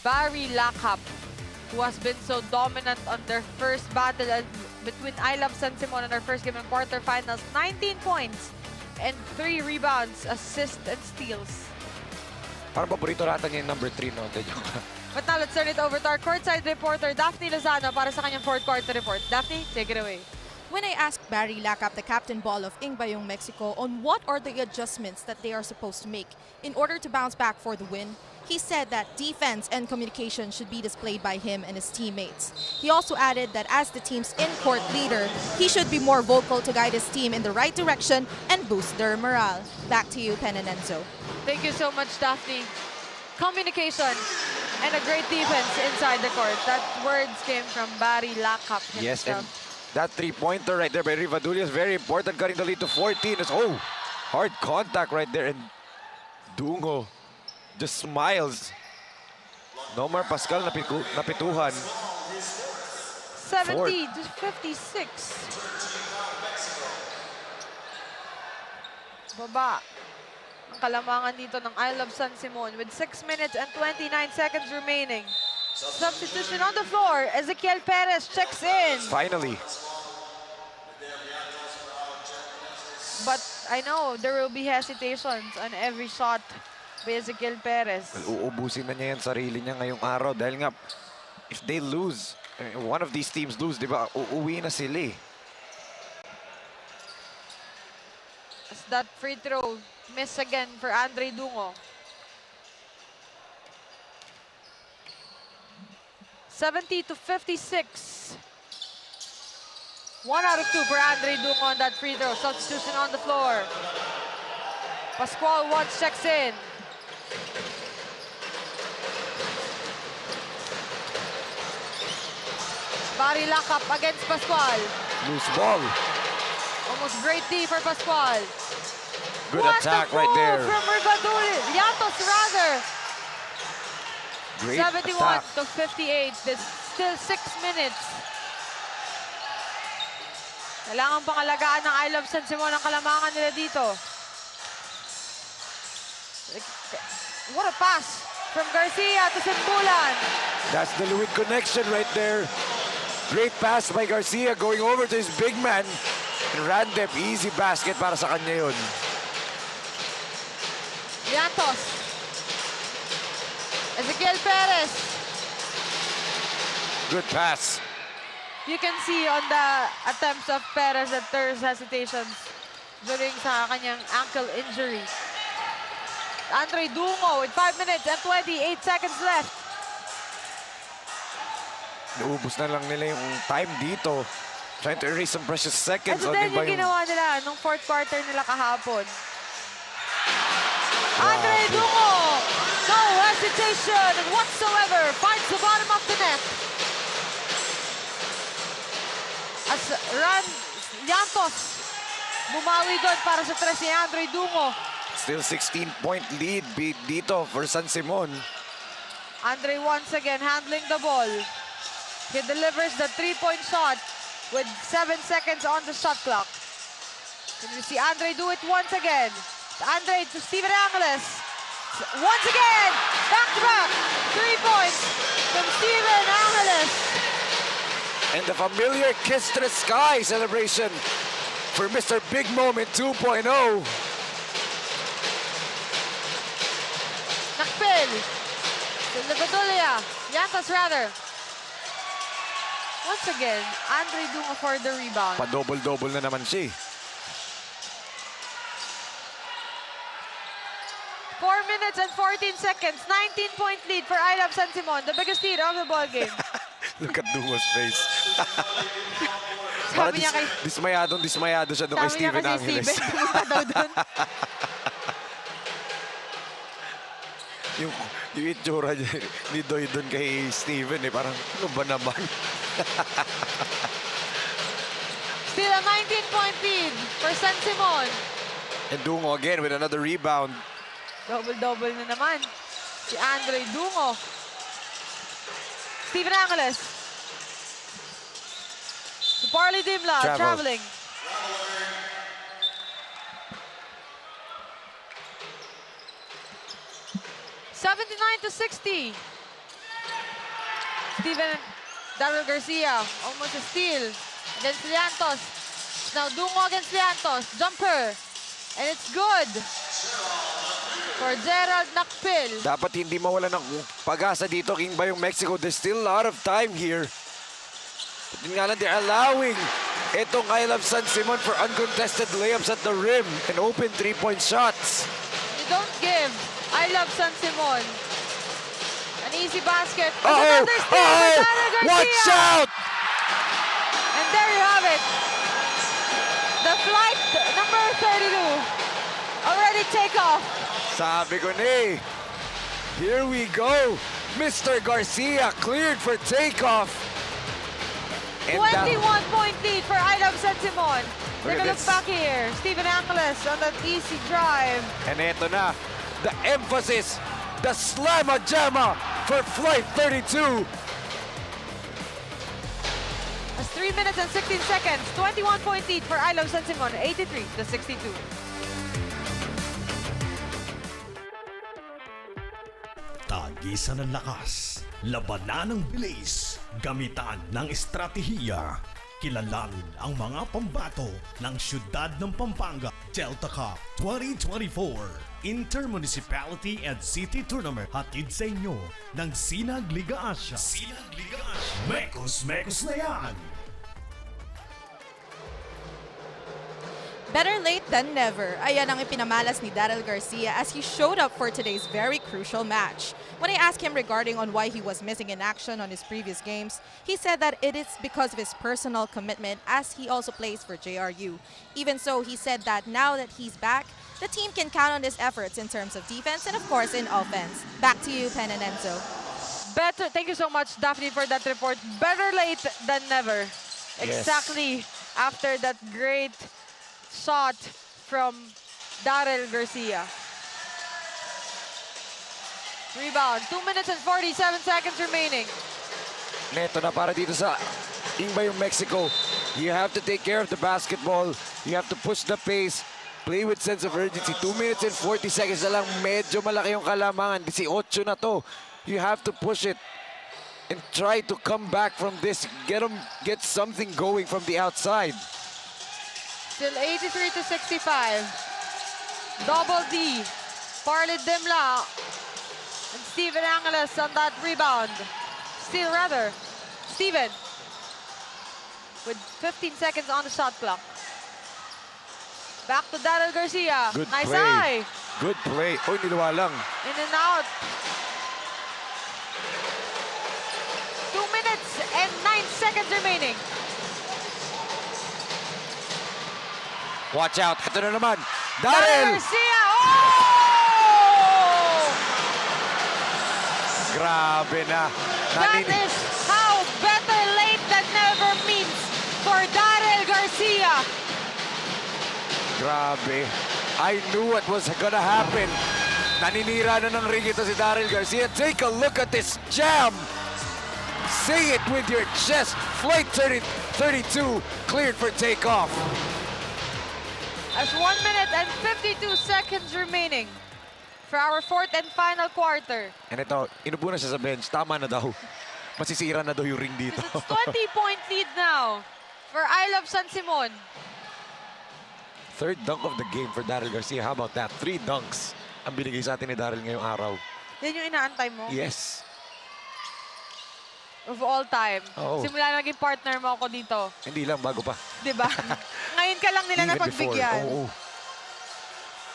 Barry Lakap, who has been so dominant on their first battle, uh, between I Love San Simon and our first game in quarterfinals. Nineteen points and three rebounds, assists, and steals. Parang paborito nata niya yung number three, no? Hindi, joke lang. But now let's turn it over to our courtside reporter, Daphne Lozano, para sa kanyang fourth quarter report. Daphne, take it away. When I asked Barry Lakap, the captain ball of Ingbayung, Mexico, on what are the adjustments that they are supposed to make in order to bounce back for the win, he said that defense and communication should be displayed by him and his teammates. He also added that as the team's in-court leader, he should be more vocal to guide his team in the right direction and boost their morale. Back to you, Pen and Enzo. Thank you so much, Daphne. Communication and a great defense inside the court. That words came from Barry Lakap himself. Yes, and that three-pointer right there by Rivadulla is very important, cutting the lead to fourteen. It's, oh, hard contact right there, and Dungo just smiles. Nomar Pascal napiku- napituhan. Seventy to fifty-six. Baba ang kalamangan dito ng I Love San Simon with six minutes and twenty-nine seconds remaining. Substitution on the floor. Ezekiel Perez checks in. Finally. But I know there will be hesitations on every shot by Ezekiel Perez. Uubusin na niya yung sarili niya ngayong araw dahil nga, if they lose, eh, one of these teams lose, di ba, uuwi na sila eh. As that free throw miss again for Andre Dungo. Seventy to fifty-six. One out of two for Andre Dungo on that free throw. Substitution on the floor. Pascual once checks in. Body lock up against Pascual. Loose ball. Almost great D for Pascual. Good What attack a right move there. From Rivadul-, Yantos rather. Great seventy-one attack. To fifty-eight. There's still six minutes. Kailangan pangalagaan ng I Love San Simon ang kalamangan nila dito. What a pass from Garcia to Simbulan. That's the Luid connection right there. Great pass by Garcia going over to his big man. And Randep, easy basket para sa kanya yun. Yantos. Ezekiel Perez. Good pass. You can see on the attempts of Perez that there's hesitations during sa kanyang ankle injury. Andre Dungo with five minutes and twenty-eight seconds left. Naubos na lang nila yung time dito. Trying to erase some precious seconds Ito on din yung Ibayong. Ginawa nila nung fourth quarter nila kahapon. Andre Dungo, no hesitation whatsoever, finds the bottom of the net. As Ran Yantos, bumawi doon para sa tres ni Andre Dungo. Still sixteen point lead bi- dito for San Simon. Andre once again handling the ball. He delivers the three-point shot with seven seconds on the shot clock. Can we see Andre do it once again? Andre to Steven Angeles. Once again, back to back. Three points from Steven Angeles. And the familiar Kiss the Sky celebration for Mister Big Moment two point oh. Nakpil. To Lavadulia. Yantos rather. Once again, Andre Dungo for the rebound. Pa-double-double na naman siya eh. Four minutes and fourteen seconds. Nineteen-point lead for I Love San Simon, the biggest lead of the ball game. Look at Dungo's face. Sabi niya kay, Dismayadong dismayado siya doon kay sabi niya Steven kasi Angeles. Steven, pumunta daw doon. Yung, yung itsura niya, ni Doy doon kay Steven eh. Parang, ano ba naman? Still a nineteen-point lead for San Simon. And Dungo again with another rebound. Double-double na naman si Andre Dungo. Steven Angeles. To Parley Dimla, Travel. traveling. Seventy-nine to sixty. Steven Daryl Garcia, almost a steal against Liantos. Now Dungo against Liantos. Jumper. And it's good for Gerald Nakpil. Dapat hindi mawala ng pag-asa dito, King Bayong Mexico. There's still a lot of time here. But yun nga lang, they're allowing itong I Love San Simon for uncontested layups at the rim and open three-point shots. You don't give I Love San Simon an easy basket. There's Uh-oh! another steal by Uh-oh! Daniel Garcia! Watch out! And there you have it. The flight number thirty-two already take off. Sabi ko na eh. Here we go. Mister Garcia cleared for takeoff. And, uh, Twenty-one point lead for I Love San Simon. Look Take at a look this. Back here. Steven Angeles on that easy drive. And eto na, the emphasis, the slamma jamma for Flight thirty-two. As three minutes and sixteen seconds, twenty-one point lead for I Love San Simon, eighty-three to sixty-two. Tagisan ng lakas, labanan ng bilis, gamitan ng estratehiya. Kilalanin ang mga pambato ng siyudad ng Pampanga. Delta Cup twenty twenty-four Intermunicipality and City Tournament, hatid sa inyo ng Sinag Liga Asia. Sinag Liga Asia. Mekos-mekos na yan! Better late than never. Ayan ang ipinamalas ni Daryl Garcia as he showed up for today's very crucial match. When I asked him regarding on why he was missing in action on his previous games, he said that it is because of his personal commitment as he also plays for J R U. Even so, he said that now that he's back, the team can count on his efforts in terms of defense and, of course, in offense. Back to you, Pen and Enzo. Better, thank you so much, Daphne, for that report. Better late than never. Yes. Exactly after that great shot from Daryl Garcia. Rebound. Two minutes and forty-seven seconds remaining. Neto na para dito sa Ingbayong Mexico. You have to take care of the basketball. You have to push the pace. Play with sense of urgency. Two minutes and forty seconds na lang. Medyo malaki yung kalamangan. Dieciocho na to. You have to push it and try to come back from this. Get 'em, get something going from the outside. Still eighty-three to sixty-five. Double D. Parlid Dimla. And Steven Angeles on that rebound. Steal rather. Steven. With fifteen seconds on the shot clock. Back to Daryl Garcia. Good Nice play. Eye. Good play. Oy, niluwa lang. In and out. Two minutes and nine seconds remaining. Watch out. Ito na naman. Daryl! Garcia. Oh! Grabe na. That Nanini- is how better late than never means for Daryl Garcia. Grabe. I knew what was gonna happen. Naninira na ng ring ito si Daryl Garcia. Take a look at this jam. Say it with your chest. Flight thirty, thirty-two cleared for takeoff. As one minute and fifty-two seconds remaining for our fourth and final quarter. And ito, inupo na siya sa bench. Tama na daw. Masisira na daw yung ring dito. It's twenty-point lead now for I Love San Simon. Third dunk of the game for Daryl Garcia. How about that? Three dunks ang binigay sa atin ni Daryl ngayong araw. Yan yung inaantay mo? Yes. Of all time. Oo. Simula na naging partner mo ako dito. Hindi lang, bago pa. Di ba? Ngayon ka lang nila Even before. napagbigyan. Oo.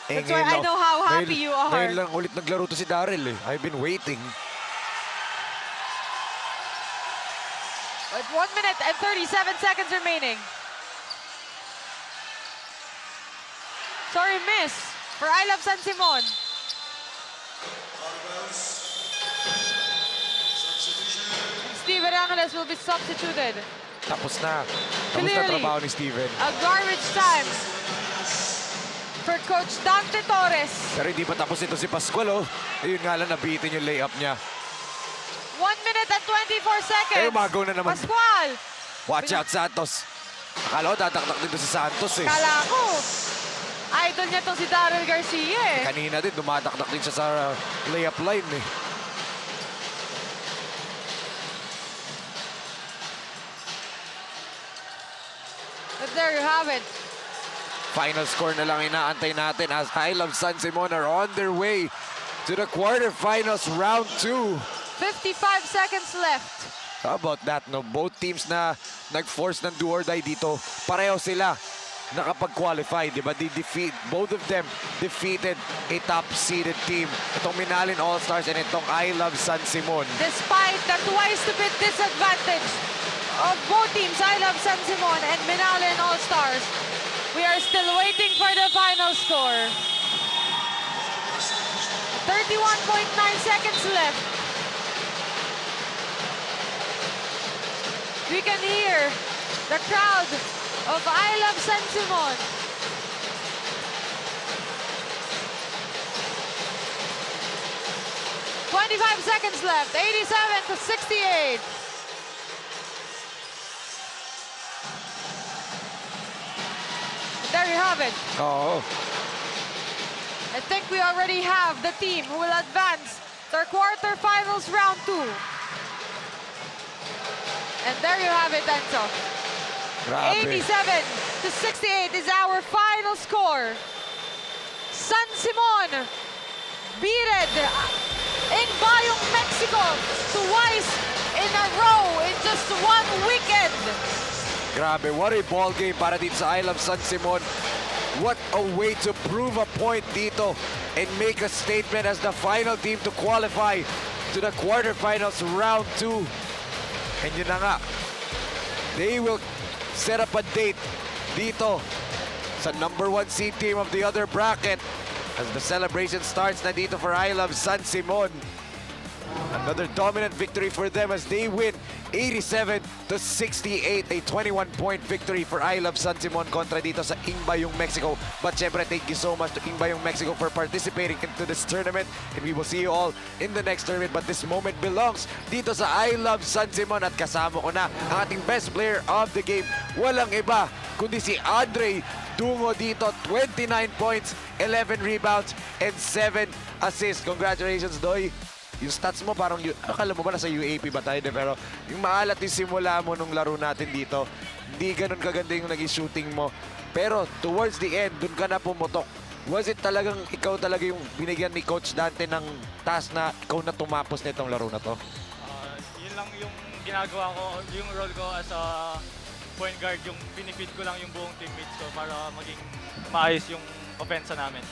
Eh, That's why ngayon I lang- know how ngayon- happy you are. Ngayon lang ulit naglaro to si Daryl eh. I've been waiting. With one minute and thirty-seven seconds remaining. Sorry, miss. For I Love San Simon. And Steven Angeles will be substituted. Tapos na. Tapos na Clearly, trabaho ni Steven. a garbage time for Coach Dante Torres. Pero hindi pa tapos ito si Pascual, oh. Ayun nga lang, nabitin yung layup niya. One minute and twenty-four seconds. Eh, umagaw na naman. Pascual. Watch out, Santos. Akala ko, dadakdak dito si Santos, eh. Kala ko, idol niya tong si Daryl Garcia, eh. Kanina din, dumadakdak din siya sa layup line, eh. But there you have it. Final score na lang inaantay natin as I Love San Simon are on their way to the quarterfinals, round two. Fifty-five seconds left. How about that, no? Both teams na nag-force ng do or die dito, pareho sila nakapag-qualify, di ba? They defeat, both of them defeated a top-seeded team. Itong Minalin All Stars and itong I Love San Simon. Despite the twice to beat disadvantage of both teams, I Love San Simon and Minalin All Stars, we are still waiting for the final score. Thirty-one point nine seconds left. We can hear the crowd of I Love San Simon. Twenty-five seconds left. Eighty-seven to sixty-eight. There you have it. Oo. I think we already have the team who will advance to quarterfinals round two. And there you have it, Enzo. Grabe. Eighty-seven to sixty-eight is our final score. San Simon beated Ingbayong Mexico twice in a row in just one weekend. Grabe, what a ball game para dito sa I Love San Simon. What a way to prove a point dito and make a statement as the final team to qualify to the quarterfinals round two. And yun na nga, they will set up a date dito sa number one seed team of the other bracket as the celebration starts na dito for I Love San Simon. Another dominant victory for them as they win eighty-seven to sixty-eight, a twenty-one point victory for I Love San Simon kontra dito sa Ingbayung Mexico. But syempre, thank you so much to Ingbayung Mexico for participating into this tournament, and we will see you all in the next tournament. But this moment belongs dito sa I Love San Simon at kasama ko na ang ating best player of the game. Walang iba kundi si Andre Dungo dito, twenty-nine points, eleven rebounds, and seven assists. Congratulations, Doy. Yung stats mo, parang, yu- akala mo ba nasa U A P ba tayo? De, pero yung maalat yung simula mo nung laro natin dito, hindi ganun kaganda yung naging shooting mo. Pero towards the end, dun ka na pumutok. Was it talagang ikaw talaga yung binigyan ni Coach Dante ng task na ikaw na tumapos nitong laro na to? Ah, yun lang yung ginagawa ko, yung role ko as a point guard, yung pinifeed ko lang yung buong teammates ko para maging maayos yung opensa namin.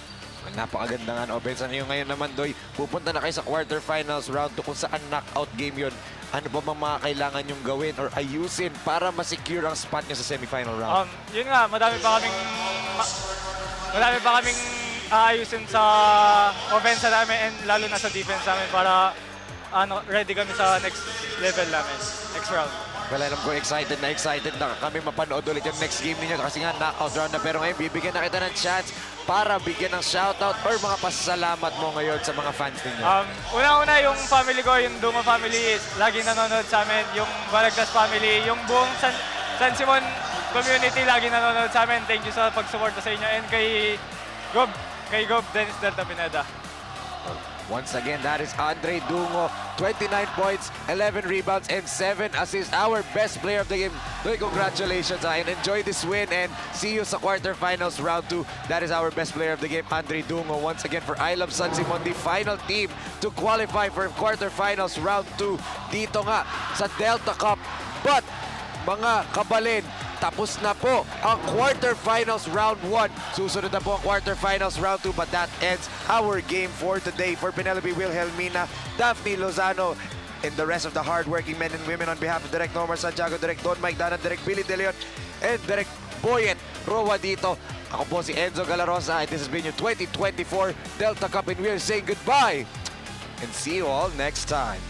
Napakaganda nga ng opensa niyo. Ngayon naman, Doy, pupunta na kayo sa quarterfinals round two kung saan knockout game yun. Ano pa bang mga kailangan yung gawin or ayusin para ma-secure ang spot nyo sa semifinal round? Um, yun nga, madami pa kaming ma- madami pa kaming aayusin sa opensa namin and lalo na sa defense namin para ano, ready kami sa next level namin, next round. Well, alam ko excited na excited na kami mapanood ulit yung next game ninyo kasi nga knockout round na. Pero ngayon, bibigyan na kita ng chance para bigyan ng shoutout or mga pasalamat mo ngayon sa mga fans ninyo. Um, una-una yung family ko, yung Dungo family, lagi nanonood sa amin. Yung Balagtas family, yung buong San, San Simon community, lagi nanonood sa amin. Thank you sa pagsuporta sa inyo. And kay Gob, kay Gob Dennis Delta Pineda. Once again, that is Andre Dungo, twenty-nine points, eleven rebounds, and seven assists. Our best player of the game. Doy, congratulations, ah, and enjoy this win, and see you sa quarterfinals round two. That is our best player of the game, Andre Dungo. Once again, for I Love San Simon, the final team to qualify for quarterfinals round two dito nga sa Delta Cup. But, mga kabalin, tapos na po ang quarterfinals round one. Susunod na po ang quarterfinals round two, but that ends our game for today. For Penelope Wilhelmina, Daphne Lozano, and the rest of the hardworking men and women, on behalf of Direk Nomar Santiago, Direk Don Mike Danan, Direk Billy De Leon, and Direk Boyet Roa dito, ako po si Enzo Galarosa, and this has been your twenty twenty-four Delta Cup, and we are saying goodbye and see you all next time.